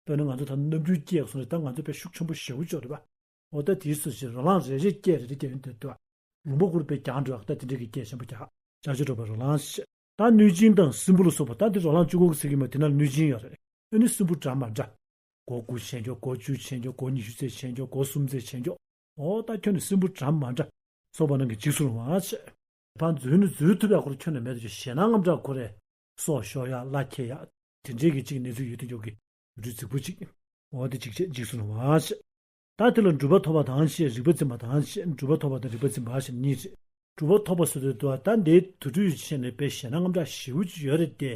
དཔེར་ན་ང་ཚོ་ད་གནམ་གྲུ་སྐྱེལ་སོང་རེད། ད་ང་ཚོ་དཔེ་ཤུགས་ཆེན་པོ་ཞེ་པོ་ཅིག་རེད་པ། འོ་ད་དེའི་སུ་ཞིག་རོ་ལངས་རེ་རེ་སྐད་རེ་རེ་སྐད་ཡོང་དུས་ད། ལུང་པ་ཁུར་པའི་རྒྱང་འགྲོ་ཡག་ད་དེ་འདྲ་གི་སྐད་ཆེན་པོ་རྒྱག་ལྕགས་ཀྱུ་དཀྲོག་པའི་རོ་ལངས་ཞེས། ད་གནོད་སྦྱིན་དང་སྲིན་པོ་ལ་སོགས་པ་ད་དེ་རོ་ལངས་གཅིག་པོ་གི་ཟེར་གི་མ་དེ་ན་གནོད་སྦྱིན་ཡོད་རེད། ཨ་ནི་སྲིན་པོ་འདྲ་མ་འདྲ། སྒོ་དགུ་བྱས་འཇོག་སྒོ་བཅུ་བྱས་འཇོག་སྒོ་ཉི་ཤུ་ཙམ་བྱས་འཇོག་སྒོ་གསུམ་ཙམ་བྱས་འཇོག་འོ་ད་ཁྱོད་ནི་སྲིན་པོ་འདྲ་མ་འདྲ། སོགས་པ་རྣམས་ཀྱིས་འཇིགས་སུ་རུང་བ་ཞེས། ཕར་འཛུལ་ནི་འཛུལ་ཐུབ་ཡག་ཁོ་རང་ཁྱོན་ནས་མེད་དུ་ཞེད་སྣང་ངམ་དྲག་ཁོ་རེ། སྲོག་ཤོར་ཡག་གླ་འཁྱེར་ཡག་དེ་འདྲའི་གི་ཅིག་གནས་ཚུལ་ཡོད་དུ་འཇོག་གི་རུ་རྫིག་པོ་ཅིག་འོ་དེ་ཅིག་བྱས་འཇིགས་སུ་རུང་བ་ཞེས། ད་དེ་ལ་སྒྲུབ་པ་ཐོབ་པ་དང་ཞེས་རིག་པ་འཛིན་པ་དང་ཞེས་སྒྲུབ་པ་ཐོབ་པ་དང་རིག་པ་འཛིན་པ་ཞེས་གཉིས་རེད། སྒྲུབ་པ་ཐོབ་པ་ཟེར་དུས་ད་འདིའི་དུར་ཁྲོད་ཆེན་ནས་དཔེ་ཞེད་སྣང་ངམ་དྲག་ཞེ་པོ་ཅིག་ཡོད་རེད་དེ།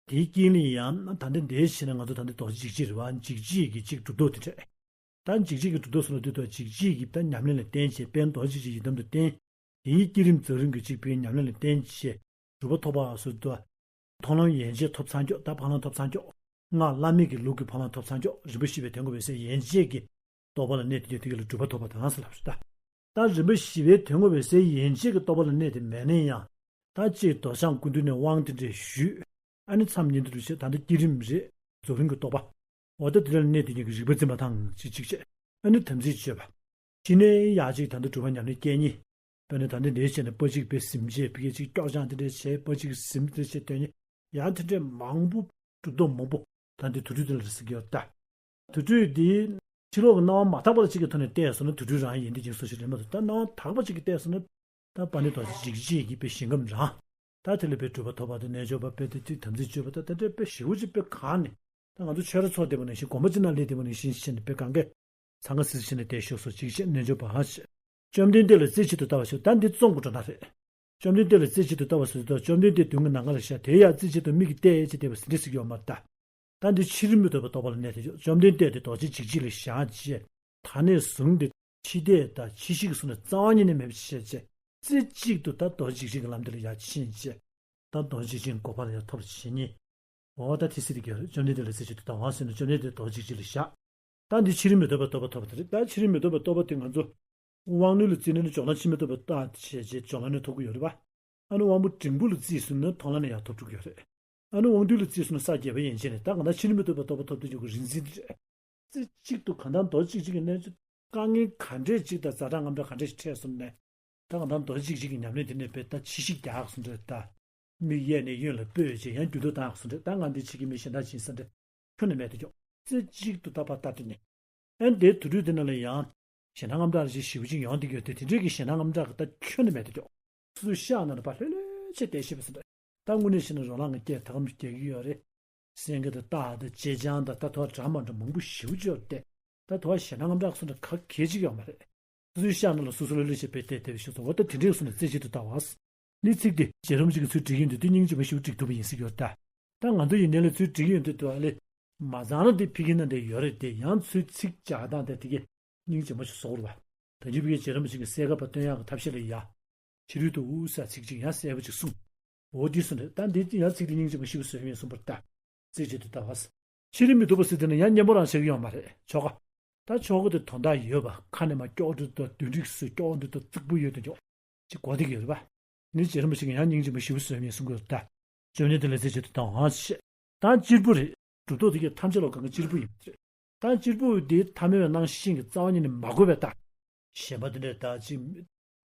དེའི་དཀྱིལ་ནས་ཡང་ད་ལྟ་འདིའི་ཆེན་ནས་ང་ཚོ་ད་ལྟ་རྡོ་རྗེ་འཇིགས་བྱེད་རེད་བ། འཇིགས་བྱེད་ཀྱི་ཅིག་གྲུབ་ཐོབ་དེ་འདྲ། ད་འཇིགས་བྱེད་ཀྱི་གྲུབ་ཐོབ་སོགས་ལ་ལྟོས་དང་འཇིགས་བྱེད་ཀྱི་ད་ཉམས་ལེན་ལ་བརྟེན་བྱས་དཔལ་རྡོ་རྗེ་འཇིགས་བྱེད་ཡི་དམ་དུ་བརྟེན། དེའི་བསྐྱེད་རིམ་རྫོགས་རིམ་གྱི་ཅིག་དཔེ་ཉམས་ལེན་ལ་བརྟེན་བྱས་གྲུབ་པ་ཐོབ་པ་སོགས་དང་། མཐོང་ལམ་ཡན་ཆད་ཐོབ་ཚར་འགྱོ། ད་འཕགས་ལམ་ཐོབ་ཚར་འགྱོ། སྔགས་བླ་མེད་ཀྱི་ལུགས་ཀྱི་འཕགས་ལམ་ཐོབ་ཚར་འགྱོ། རིམ་པ་བཞི་པའི་དོན་གོ་བའི་སའི་ཡན་ཆད་ཀྱི་རྟོགས་པ་ལ་གནས་དེ་ཉིད་དེ་ལ་སྒྲུབ་པ་ཐོབ་པ་དང་ཟེར་ལབ་སོང་ད། ད་རིམ་པ་བཞི་པའི་དོན་གོ་བའི་སའི་ཡན་ཆད་ཀྱི་རྟོགས་པ་ལ་གནས་དེ་མེད་ན་ཡང་། ད་ཅིག་རྡོ་རྐྱང་སྐུ་མདུན་ནས་དབང་དེ་འདྲས་ཞུས། ཨ་ནི་མཚམས་ཉིན་དུ་རུ་ཆེ་ད་ལྟ་བསྐྱེད་རིམ་རེད། རྫོགས་རིམ་གྱི་རྟོགས་པ། འོ་ད་དེ་ལ་གནས་དེ་ཉིད་ཀྱི་རིག་པ་འཛིན་པ་དང་ཅིག་ཅིག་བྱས། ཨ་ནི་དམ་ཚིག་སྤྱོད་པ། ཕྱི་ནས་ཡག་ཅིག་ད་ལྟ་སྒྲུབ་པ་ཉམས་ལེན་སྐྱེལ་ཉིད། དཔེར་ན་ད་ལྟ་འདིའི་ཆེད་ནས་པ་གཅིག་པའི་ཟིན་བྱས་པི་ཀའི་ཅིག་སྐྱོག་ཆང་དེ་འདྲས་བྱས། པ་གཅིག་ཟིན་དེ་འདྲས་བྱས་དོན་ནི་ཡང་དེ་འདྲས་མང་པོ་གྲུབ་ཐོབ་མང་པོ་ད་འདི་དུར་ཁྲོད་དེ་ལ་རེ་ཟིག་ཡོད་ད། དུར་ཁྲོད་འདི་ཕྱི་ལོགས་ཀྱི་སྣང་བ་མ་དག་པ་ལ་གཅིག་གི་ཐོག་ནས་བལྟས་སོང་ན་དུར་ཁྲོད་རང་ཡིན་དེ་ཅིག་སོ་ཞིག་རེད་མ་གཏོགས། ད་སྣང་བ་དག་པ་གཅིག་གིས་བལྟས་སོང་ན་ད་པ་ཎི་རྡོ་རྗེ་འཇིགས་བྱེད་ཀྱི་དཔེ་ཞིང་ཁམས་རང་། ད་དེ་ལ་དཔེ་སྒྲུབ་པ་ཐོབ་པ་དང་རྣལ་འབྱོར་པ་དཔེ་དེ་དེ་དམ་ཚིག་སྤྱོད་པ་ད་དེ་འདྲའི་དཔེ་ཞེ་པོ་ཅིག་དཔེ་གང་ནས། ད་ང་ཚོ་ཆོས་ར་ཚོགས་བསྡད་པ་ནང་བཞིན་དགོན་པ་ཅིག་ནང་སླེབས་བསྡད་པ་ནང་བཞིན་བྱས་ནས་དཔེ་གང་གས། འཚང་ཁ་སིལ་བྱས་ནས་བསྡད་ཤོག་སོགས་ཅིག་བྱས། རྣལ་འབྱོར་པ་ཞེས། བཅོམ་ལྡན་འདས་ལ་རྩེ་གཅིག་ཏུ་ལྟ་བ་ཞིག་ད་འདི་བཙོང་དགོས་འགྲོ་ན་རེད། བཅོམ་ལྡན་འདས་ལ་རྩེ་གཅིག་ཏུ་ལྟ་བ་ཟེར་དུས་བཅོམ་ལྡན་འདས་མདུན་གྱི་ནམ་མཁའ་ལ་བཞག་དེ་ཡང་རྩེ་གཅིག་ཏུ་མིག་གིས་བལྟས་བྱས་བསྡད་པ་ཟེར་འདྲ་ཟེར་གྱི་ཡོད་མ་རེད་ད། ད་འདི་ཕྱི་རོལ་མུ་སྟེགས་པའི་རྟོགས་པ་ལ་གནས་དེ་ཡོད། བཅོམ་ལྡན་འདས་དེ་རྡོ་རྗེ་འཇིགས་བྱེད་ལ་བཞག་བྱས། ད་ནས་བཟུང་སྟེ་འཆི་ལྟས་དང་འཆི་ཤེས་ཀྱི་གཟུགས་ནི་རྩ་བ་ཉིད་ནས་མེད་པ་བྱས་བྱས། རྩེ་གཅིག་ཏུ་ད་རྡོ་རྗེ་འཇིགས་བྱེད་ཀྱི་ལམ་དེ་ལ་ཡར་ཕྱིན་བྱས། ད་རྡོ་རྗེ་འཇིགས་བྱེད་གོ་འཕང་ལ་ཡར་ཐོབ་བྱེད་ཉིད། འོ་ད་དེ་སྲིད་དེ་ག་རེད། བཅོམ་ལྡན་འདས་ལ་རྩེ་གཅིག་ཏུ་ལྟ་བ་ཟེར་ནས་བཅོམ་ལྡན་འདས་རྡོ་རྗེ་འཇིགས་བྱེད་ལ་བཞག་ད་འདི་ཕྱི་རོལ་མུ་སྟེགས་པའི་རྟོགས་པ་ཐོབ་པ་དེ་རེད། ད་ཕྱི་རོལ་མུ་སྟེགས་པའི་རྟོགས་པ་དེ་ང་ཚོ་དབང་རྣོན་ལ་བརྩིས་ན་ནི་སྦྱོར་ལམ་ཕྱི་མ་ཐོབ་པ་ལྟ་བྱས་རྗེས་སྦྱོར་ལམ་ནས་ཐོབ་ཀྱི་ཡོད་རེད་པ། ཨ་ནི་དབང་པོ་འབྲིང་པོ་ལ་བརྩིས་སོང་ན་མཐོང་ལམ་ནས་ཡར་ཐོབ་འགྲོ་གི་ཡོད་རེད། ཨ་ནི་དབང་རྟུལ་ལ་བརྩིས་སོང་ན་ས་བརྒྱད་པ་ཡན་ཆད་ནས་ད་གང་ལྟར་ཕྱི་རོལ་མུ་སྟེགས་པའི་རྟོགས་པ་ཐོབ་སྟེ་འཇུག་གི་རིག་འཛིན་དེ་རེད། རྩེ་གཅིག་ཏུ་གང་ལྟར་རྡོ་རྗེ་འཇིགས་བྱེད་ཀྱི་གནས་ཚུལ་དཀའ་ངལ་ག་འདྲས་ཅིག་དང་ཛ་དྲག་རྔམ་སྐྲག་ག་འདྲས་ཤིག་འཕྲད་སོང་ནས། ད་གང་ལྟར་རྡོ་རྗེ་འཇིགས་བྱེད་ཀྱི་ཉམས་ལེན་དེ་ནས་དཔེ་ད་ཕྱི་བཤིག་རྒྱག་སོང་འདྲ་ད། མིག་གཡས་ནས་གཡོན་ལ་སྤོས་བྱས་ཡང་འགྱུར་ལྡོག་བཏང་སོང་འདྲ་ད་ང་འདི་ཕྱི་གི་མི་གཞན་དག་ཡིན་ས་འདྲ། ཁྱོན་ནས་མེད་དུ་འཇོག་རྩེ་གཅིག་ཏུ་ད་ཕར་ལྟ་དུས་ནས། ཨེ་འདིའི་དུར་ཁྲོད་དེ་ནང་ལ་ཡང་། ཞེད་སྣང་དངངས་སྐྲག་རེ་ཞིག་ཞེ་པོ་ཅིག་ཡོང་བསྡད་ཀྱི་ཡོད་དེ་དེ་འདྲའི་གི་ཞེད་སྣང་དངངས་སྐྲག་གི་ད་ཁྱོན་ནས་མེད་དུ་འཇོག་སོ་སོའི་ཤག་ནང་ལ་ཕར་ལྷོད་ལྷོད་བྱས་བསྡད་ཤེས་པ་ཟེར་འདྲ། ད་དངོས་གནས་བཤད་ན་རོ་ལངས་ཀྱི་སྐད་ད་གམ་རྒྱག་གི་ཡོད་རེད། སེང་གེ་དང་སྟག་དང་ཅེ་སྤྱང་དང་ད་དོ་འདྲ་མ་འདྲ་མང་པོ་ཞེ་པོ་ཅིག་ཡོད་རེད་དེ། ད་དོ་ཞེད་སྣང་དངངས་སྐྲག་སོགས་འདྲ་ག་གེ་ཅིག་ཡོད་མ་རེད། སོ་སོའི་ཤག་ནང་ལ་སོ་སོ་ལྷོད་ལྷོད་བྱས་དཔེ་བལྟས་བལྟས་པའི་ཤུགས་སུ་འོ་ད་དེ་འདྲའི་གསུང་ནས་རྩེ་གཅིག་ཏུ་ལྟ་བ། ནི་ཚིག་དེ་རྗེ་རིན་པོ་ཆེ་གིས་ཚུར་བྲིས་ཡོང་དུས་དེ་སྙིང་རྗེ་མོ་ཞེ་པོ་འགྲིག་ཐུབ་པ་ཡིན་སྲིད་ཡོད་ད། ད་ང་ཚོ་ཡིན་ནའི་ལ་ཚུར་བྲིས་ཡོང་དུས་དུ་ཨ་ལེ། མ་ཚང་ན་དེ་ཕ་གི་ན་འདི་ཡོད་རེད་དེ་ཡང་ཚུར་ཚིག་སྦྱར་སྟངས་དེ་དེ་གས་སྙིང་རྗེ་མོ་ཞིག་བཟོ་དགོས་རེད་པ། ད་ཅི་ཕ་གི་རྗེ་རིན་པོ་ཆེ་གིས་གསལ་ཁ་པ་སྟོན་ཡག་གི་ཐབས་ཤེས་ལ་ཡ། ཕྱི་རོལ་དུ་འུ་ས་ཚིག་གཅིག་ཡང་གསལ་པོ་ཅིག་གསུངས། འོ་དེ་གསུངས་རེད་ད་འདི་ཡང་ཚིག་དེ་སྙིང་རྗེ་མོ་ཞེ་པོ་བཟོས་ཡིན་གསུངས་པར་ལྟ། རྩེ་གཅིག་ཏུ་ལྟ་བ། ཕྱི་རོལ་མི་སྡུག་པ་ཟེར་དེ་ནི་ཡང་སྙན་པོ་རང་བྱེད་ཀྱི་ཡོད་མ་རེད་ཆོ་ག་ད་ཆོ་ག་དེ་དོན་དག་ཡོད་པ་ཁ་ནས་མ་སྐྱོག་འདྲ་དང་བདུན་རིགས་སུ་སྐྱོག་འདྲ་དང་རྩིག་པོ་ཡོད་དོ་ཅོག་ཅིག་གོ་བདེ་གི་ཡོད་རེད་པ། ནི་རྗེ་རིན་པོ་ཆེ་གིས་ཡང་སྙིང་རྗེ་མོ་ཞེ་པོ་བཟོས་ཡིན་གསུང་གི་ཡོད་ད། བཅོམ་ལྡན་འདས་ལ་རྩེ་གཅིག་ཏུ་ལྟ་བ་ཞེས། ད་གཅེར་བུ་རེད། གྲུབ་ཐོབ་དེ་གས་ཐམས་ཅད་ལ་གང་ག་གཅེར་བུ་ཡིན་པ་རེད། ད་གཅེར་བུ་དེ་ཐ་མལ་པའི་སྣང་ཤེས་ཀྱི་རྩ་བ་ཉིད་ནས་མ་གོས་པའི་ལྟ། གཞན་པ་དེ་འདྲས་ད་ཅིག་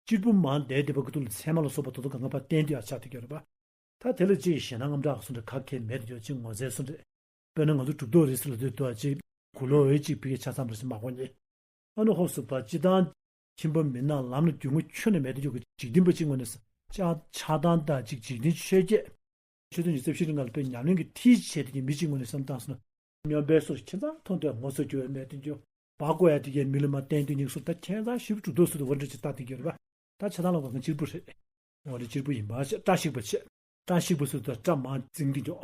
གཅེར་བུ་མར་བསྡད་བསྡད་པ་གི་ཐོག་ལ་ཚད་མ་ལ་སོགས་པ་དོ་དོ་གང་ག་ཕར་བསྟན་དུ་ཡང་ཆགས་བསྡད་ཀྱི་ཡོད་རེད་པ། ད་དེ་ལ་ཅིག་ཞེད་སྣང་དངངས་སྐྲག་སོགས་འདྲ་ག་གེ་མེད་དུ་ཡོད་ཅིག་ངོ་ཚ་སོགས་འདྲ། དཔེར་ན་ང་ཚོ་གྲུབ་ཐོབ་རེད་ཟེར་ལབ་དུས་དོ་ཅིག་གུ་ལོ་འོས་ཅིག་ཕ་གི་ཆ་ཚང་རེད་ཟེར་མ་གོ་ཉེ། ཨ་ནི་ཧོབ་སུ་བ་སྤྱི་བཏང་ཁྱིམ་པ་མི་ནག་ལམ་ལ་རྒྱུས་མངའ་ཁྱོན་ནས་མེད་དུ་འཇུག་གི་འཇིག་རྟེན་པ་གཅིག་ངོས་ནས་ཆགས་ཆགས་སྡང་དང་ཅིག་འཇིག་རྟེན་ཆོས་བརྒྱད། ཆོས་དོན་ཉི་ཤུ་རྩ་བཞི་རིང་ལ་དཔེ་ཉམས་ལེན་གྱི་མཐིལ་ཕྱེ་དེ་གི་མི་གཅིག་ངོས་ནས་བསམ་བཏང་སོང་ན། སྨྱོན་པའི་སོར་ཁྱེད་ཚང་མཐོང་དུས་ངོ་ཚ་རྒྱུ་བའི་མེད་དུ་འཇུག་བ་བཀོ་ཡ་དེ་གའི་མི་ལ་མ་བསྟན་དུས་ཉིག་སོར་ད་ཁྱེད་ཚང་ཞིབ་གྲུབ་ཐོབ་སུ་དུ་བར་འདྲ་ཅིག་ལྟ་དེ་གི་རེད་པ། ད་ཆགས་སྡང་ལ་བ་གང་གཅེར་བུ་རེད། འོ་རེ་གཅེར་བུ་ཡིན་པ་ཆེ་སྐྲ་ཞིག་པ་ཆེ། སྐྲ་ཞིག་པ་སུ་དུ་སྐྲ་མང་འཛིང་གི་འཇོག་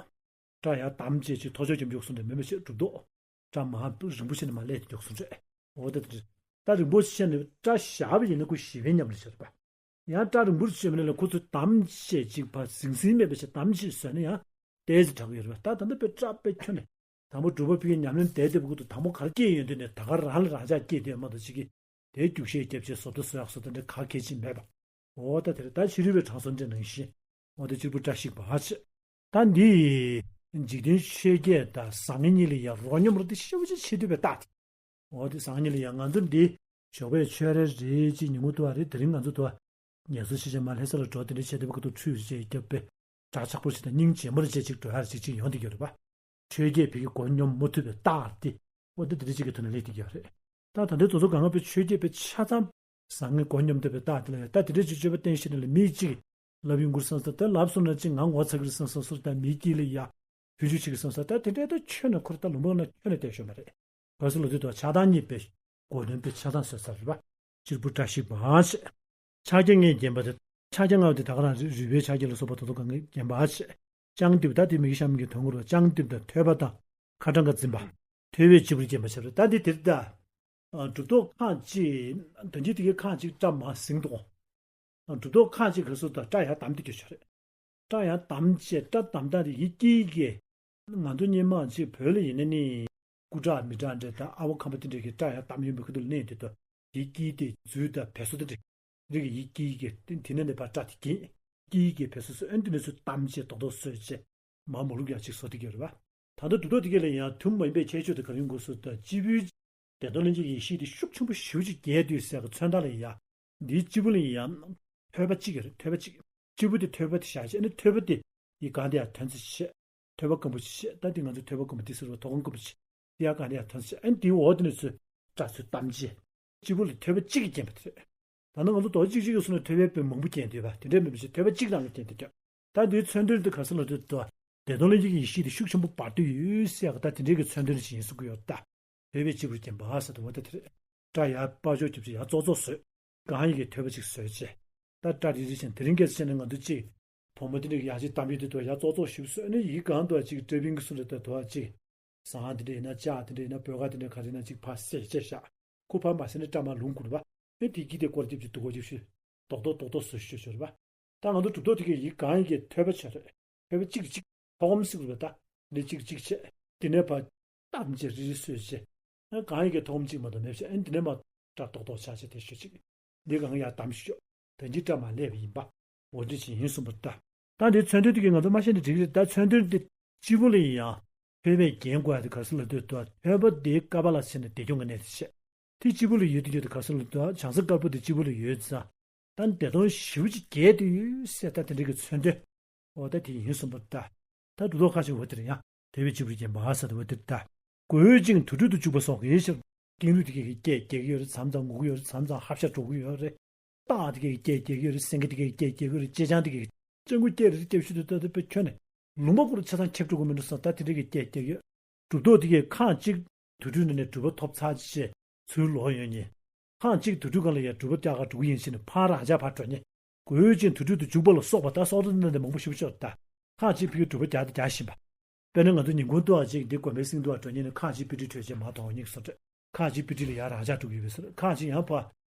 སྐྲ་ཡར་དམ་བཅས་ཀྱི་ཐོ་ཅོ་རྒྱབ་འཇུག་སོང་དུ་མེད་མ་ཆེ་གྲུབ་ཐོབ། སྐྲ་མང་རིང་པོ་བྱས་ནས་མ་ལས་འཇོག་སོང་རེད། འོ་ད་དེ་རེད། ད་རིང་པོ་བྱས་ནས་སྐྲ་བཞར་བ་ཡིན་ན་ཁོ་ཞི་བའི་ཉམས་ལ་བྱེད་པ། ཡང་སྐྲ་རིང་པོར་བྱས་པ་ནས་ལ་ཁོ་ཚོས་དམ་བཅས་ཅིག་བ་ཟིང་ཟིང་མེད་པ་ཞིག་དམ་བཅས་བཟོས་ན་ཡང་ཏོག་ཙམ་དྲག་གི་ཡོད་རེད་པ། ད་ད་ལྟ་དཔེ་སྐྲ་དཔེ་ཁྱོན་ནས་དང་པོ་སྒྲུབ་པ་ཕ་གི་ཉམས་ལེན་བསྡད་བསྡད་པ་ཁོ་ཚོ་དང་པོ་གར་སྐྱེས་ཡོང་དུས་ནས་ད་གར་རང་ལ་རང་ཅག་སྐྱེས་དུས་མ་གཏོགས་ཅིག་གིས་དེའི་རྒྱུག་ཤད་རྒྱབ་བྱས་བཟོ་ལྟ་བཟོ་ཡག་བཟོ་ལྟ་འདྲ་ག་གལ་ཆེ་མེད་པ། འོ་ད་དེར་ད་ཕྱི་རོལ་པའི་དྲང་སྲོང་འདྲ་ནང་བཞིན། འོ་ད་གཅེར་བུ་སྐྲ་ཞིག་པ་ཆེ། ད་འདི་འཇིག་རྟེན་ཆོས་བརྒྱད་དང་བཟང་ངན་གཉིས་ལ་ཡང་རོ་སྙོམས་རོ་དེ་ཤེས་བྱ་ཆེ་འདུས་པའི་རྟགས་དེ། འོ་དེ་བཟང་ངན་ལ་ཡང་ང་ཚོ་འདི་ཞོགས་པའི་ཆོས་རེ་རེ་ཅིག་ཉིན་གུང་དུ་བ་རེ་དེ་རིང་ང་ཚོ་དུ་བ་ངལ་གསོ་ཆེ་ཆེ་མ་ལྷ་ས་ལ་འགྲོ་དེ་འདྲ་བྱས་དེ་བ་ཁ་ཐུག་ཁྲུས་བྱས་རྒྱབ་པའི་སྐྲ་ཆག་པོ་ཞིག་དང་སྙིང་རྗེ་མོ་རེ་བྱས་ཅིག་འགྲོ་ཡག་ཅིག་ཅིག་ཡོང་དེ་གི་རེད་པ། ཆོས་བརྒྱད་ཕ་གི་མགོ་སྙོམས་མ་ཐུབ་པའི་རྟགས་དེ། འོ་དེ་དེ་འདྲ་ཅིག་གི་ཐོག་ནས་སླེབས་དེ་གི་རེད། ད་ད་ལྟའི་དུས་ཚོད་གང་ག་པའི་ཆོས་བརྒྱད་པའི་ཆ་ཚང་བཟང་ངན་མགོ་སྙོམས་ཐུབ་པའི་རྟགས་དེ་ལ་ཡང་ད་དེ་འདྲ་ཅིག་སྤྱོད་པ་བསྟན་ཤེས་ནས་ལ་མི་གཅིག་ལབ་ཡོང་གི་རེད་བསམ་ས་ད་ལབ་སོང་ན་ཅིག་ང་ངོ་ཚ་གི་རེད་བསམ་བསམ་སོ་ད་མི་དཀྱིལ་ལ་ཡ་བུ་རྒྱུད་ཅིག་གི་བསམ་ས་ད་དེ་འདྲའི་ད་ཁྱོན་ནས་ཁོ་ར་ད་ལུང་པ་ན་ཁྱོན་ནས་བསྡད་ཤོད་མ་རེད། ག་སུ་ལ་དུས་དང་ཆགས་སྡང་གཉིས་པའི་སྒོ་ནོན་པའི་ཆགས་སྡང་བཟོས་ཚར་རེད་པ། གཅེར་བུ་སྐྲ་ཞིག་པ་ཆེ། ཕྱག་རྒྱ་ལྔས་བརྒྱན་པ་དེ། ཕྱག་རྒྱ་ལྔ་པོ་དེ་ད་ག་རང་རི་རུས་པའི་ཕྱག་རྒྱ་ལ་སོགས་པ་དོ་དོ་གང་གིས་བརྒྱན་པ་ཆེ། ལྕགས་མདེའུ་ད་དེ་མི་གི་ཤམ་གྱི་དོན་གོ་རུ་ལྕགས་མདེའུ་དང་ཐོད་པ་དང་ཁ་གྲངས་ཀ་འཛིན་པ། ཐོད་པའི་སྤྱི་བོར་བརྒྱན་པ་ཆེ་རེད་ད་འདི་དེར་ད། གྲུབ་ཐོབ་ཁག་ཅིག་དོན་གྱི་དེ་གའི་ཁག་ཅིག་སྐྲ་མང་ཟིང་དོ། གྲུབ་ཐོབ་ཁག་ཅིག་ག་སུ་དང་སྐྲ་ཡང་དམ་དེ་གྱོད་ཆོག་རེད། སྐྲ་ཡང་དམ་བཅས་སྐྲ་དམ་སྟངས་དེ་ཡིད་ཀྱིས་ཀྱི། ང་ཚོ་སྙེ་མ་ཅིག་བོད་ལ་ཡིན་ན་ནི། སྐུ་སྐྲ་མི་སྐྲ་འདྲ་དང་ཨ་བོ་ཁམས་པ་དེ་འདྲ་གི་སྐྲ་ཡང་དམ་ཡོད་པའི་ཁུ་ཐུ་ལ་གནས་དེ་དུ་ཡིད་ཀྱིས་དེ་རྫུས་དང་བེ་སོ་དེ་འདྲ་རིགས་ཀྱི་ཡིད་ཀྱིས་ཀྱི་དེ་ནས་ནི་ཕར་སྐྲ་དེ་གྱེན་ཀྱིས་ཀྱི་བེ་སོ་སོ་ཨན་དེ་ནས་ཚུར་དམ་བཅས་རྡོག་རྡོག་བཟོས་བྱས་མ་མོ་ལུག་ཡང་ཅིག་བཟོ་དེ་གི་རེད་བ། ད་ལྟ་དུ་ཐོག་དེ་གི་ལ་ཡང་ཐུན་མོང་མ་ཡིན་པའི་ཁྱད་ཆོས་དེ་ག་རེ་ཡོང་དགོས་སུ་དང་སྤྱི་བོའི་བདེ་སྟོང་ལྷན་སྐྱེས་ཀྱི་ཡེ་ཤེས་དེ་ཤུགས་ཆེན་པོ་ཞེ་པོ་ཅིག་རྒྱས་དུས་ཟེར་གི་མཚོན་རྟགས་ལ་ཡ། འདིའི་སྤྱི་བོ་ལ་ཡ། ཐོད་པ་གཅིག་ཡོད་རེད་ཐོད་པ་གཅིག་སྤྱི་བོ་དེ་ཐོད་པ་དེ་བཞག་བྱས་ཨ་ནི་ཐོད་པ་དེ་ཡི་གང་དེ་ཡ་ཐོན་ཚེ་བྱས། ཐོད་པ་སྐམ་པོ་ཅིག་བྱས་ད་འདི་ང་ཚོ་ཐོད་པ་སྐམ་པོ་དེ་ཟེར་བ་དོ་དགོང་སྐམ་པོ་ཅིག་དེ་ཡ་གང་དེ་ཡ་ཐོན་ཚེ་ཨ་ནི་དེའི་འོག་དེ་ནས་ཚུར་སྐྲ་ཚུར་བཏབ་བྱས། སྤྱི་བོ་ལ་ཐོད་པ་གཅིག་གིས་བརྒྱན་པ་དེ་རེད། ད་ནི་ང་ཚོ་རྡོ་རྗེ་གཅིག་གཅིག་གི་སོ་ནས་ཐོད་པའི་དཔེ་མང་པོ་བརྒྱན་འདུག་པ་དེ་འདྲའི་མིན་པ་ཞིག་ཐོད་པ་གཅིག་རང་གིས་བརྒྱན་ཏེ་ཀྱང་། ད་འདིའི་མཚོན་དོན་དེ་ག་ས་ལ་འདུག་ཏུ། བདེ་སྟོང་ལྷན་སྐྱེས་ཀྱི་ཡེ་ཤེས་དེ་ཤུགས་ཆེན་པོ་འབར་དུ་ཡོད་ཟེར་ཡག་ད་དེ་འདྲའི་གི་མཚོན་དོན་ཞིག་ཡིན་གསུང་གི་ཡོད་ད། ཐོད་པའི་སྤྱི་བོར་བརྒྱན་པ་ཟེར་དུ་འོ་ད་དེ་རེད། སྐྲ་ཡར་པ་ཅོག་རྒྱབ་ཅིག་ཡར་ཙོག་ཙོག་བཟོས། གང་ཡིན་གྱི་ཐོད་པ་ཅིག་བཟོས་བྱས། ད་སྐྲ་རིལ་རིལ་བྱས་དེ་རིང་སྐད་ཆ་བཤད་ན་ང་ཚོ་གཅིག་བུ་མོ་དེ་འདྲ་གི་ཡག་ཅིག་གཏམ་ཡུལ་དེ་དུ་ཡར་ཙོག་ཙོག་ཞིབ་བཟོས་ནས་ཡིག་གང་དུ་ཅིག་སྤྲ་བིང་གི་སུ་འདྲ་ད་དུ་ཅིག་ཟངས་དེ་འདྲ་ཡིན་ན་ལྕགས་དེ་འདྲ་ཡིན་ན་བོད་ཀ་དེ་འདྲ་ག་རེ་ཡིན་ན་ཅིག་ཕར་བསྲེས་བྱས་བཞག་ཁོ་ཕར་མ་བསྲེས་ནས་སྐྲ་མར་ལུང་དགོས་རེད་པ། ཨེ་དེ་གི་དེ་སྐོར་རྒྱབ་ཅིག་དུ་གོ་རྒྱབ་ཤུལ་རྡོག་རྡོག་རྡོག་རྡོག་བཟོས་ཤོད་ཤོད་རེད་པ། ད་ང་ཚོ་གྲུབ་ཐོབ་དེ་གའི་ཡིག་གང་ཡིན་གྱི་ཐོད་པ་ཆོད་རེད། ཐོད་པ་གཅིག་གཅིག་ཐོག་མ་སིག་རུ་བ་ད་ལི་གཅིག་གཅིག་བྱས། དེ་ནས་ཕར་བཏབ་བྱས་རི་རི་སོས་བྱས། ཨ་གང་ཡིན་གྱི་ཐོག་མ་གཅིག་མ་གཏོགས་མེད་བྱས་ཨ་དེ་ནས་མར་སྐྲ་རྡོག་རྡོག་ཆགས་བྱས་དེ་ཤོད་ཅིག་འདི་གང་ཡར་བསྡམས་ཤོག་ད་འདི་སྐྲ་མར་སླེབས་པ་ཡིན་པ། འོ་འདི་ཅིག་ཡིན་གསུངས་པ་ད། ད་འདི་མཚོན་དོན་དེ་གའི་ང་ཚོ་མ་ཤེས་ན་འགྲིག་གི་རེད་ད་མཚོན་དོན་དེ་སྤྱི་བོ་ལ་ཡིན་ཡང་ཐོད་པས་བརྒྱན་དགོས་ཡ་དེ་ག་སུ་ལ་ལྟོས་དོ་ཐོད་པ་དེ་ཀ་པ་ལ་ཕྱིན་ནས་བདེ་སྐྱོང་གི་གནས་དེ་བྱས། དེ་སྤྱི་བོ་ལ་ཡོད་དེ་ཡོད་དེ་ག་སུ་ལ་ལྟོས་བྱང་སེམས་དཀར་པོ་དེ་སྤྱི་བོ་ལ་ཡོད་ཙང་། ད་བདེ་སྟོང་ཞེ་པོ་ཅིག་རྒྱས་དུ་ཡོད་ཟེར་ད་དེ་འདྲ་གི་མཚོན་དོན། འོ་ད་དེ་ཡིན་གསུངས་པ་ད། ད་གྲུབ་ཐོབ་ཁ་ཅིག་འོ་དེར་ཡང་དེ་བས་སྤྱི་བོར་བརྒྱན་པ་ཟེར་ད་འོ་དེར་ད། གོས་ཅིང་དུར་ཁྲོད་དུ་བཅུག་པ་སོགས་ཀྱི་ཕྱིར། ཀེང་རུས་དེ་གས་ཀྱི་སྐད་རྒྱག་གི་ཡོད་རེད་མཚམས་མཚམས་ངུ་གི་ཡོད་རེད་མཚམས་མཚམས་ཧབ་ཤ་འགྲོ་གི་ཡོད་རེད། སྟག་དེ་གས་ཀྱི་སྐད་རྒྱག་གི་ཡོད་རེད་སེང་གེ་དེ་གས་ཀྱི་སྐད་རྒྱག་གི་ཡོད་རེད་ཅེ་སྤྱང་དེ་གས་ཀྱི་སྤྱང་ཀི་སྐད་རེ་རེ་རྒྱབ་ཤུལ་དུ་ལྟ་དུས་དཔེ་ཁྱོན་ནས་ལུང་པ་སྐོར་ཆ་ཚང་ཁྱབ་འགྲོ་གི་མི་འདུག་བསམ་ད་དེ་འདྲ་གི་སྐད་རྒྱག་གི་ཡོད། གྲུབ་ཐོབ་དེ་གས་ཁག་གཅིག་དུར་ཁྲོད་ནང་ནས་གྲུབ་པ་ཐོབ་ཚར་རྗེས་ཚུར་ལོག་ཡོང་ཉེ། ཁག་གཅིག་དུར་ཁྲོད་སྒང་ལ་ཡང་གྲུབ་པ་རྒྱག་ག་འགྲོ་གི་ཡིན་ཟེར་ནས་ཕར་རང་འཇགས་ཕར་འགྲོ་ཉེ། གོས་ཅན་དུར་ཁྲོད་དུ་འཇུག་པ་ལ་སོགས་པ་ད་སོགས་ར་འདི་འདྲ་མང་པོ་ཞིག་ཤོར་ད། ཁག་ཅིག་ཕ་གི་གྲུབ་པ་རྒྱག་དང་རྒྱག་བཞིན་པ། དཔེར་ན་ང་ཚོ་ཉིན་གུང་ཏོག་ཅིག་འདི་དགོན་པའི་སེང་ཏོག་འགྲོ་ཉེ་ནས་ཁག་ཅིག་དཔེ་ཁྲིད་གྲོལ་རྗེས་མར་གཏོང་ཉེ་གི་སོ་འདྲ། ཁག་ཅིག་དཔེ་ཁྲིད་ལ་ཡར་རང་འཇགས་འགྲོ་གི་ཡོད་པའི་སོ་འདྲ་ཁག་ཅིག་ཡང་ཕར་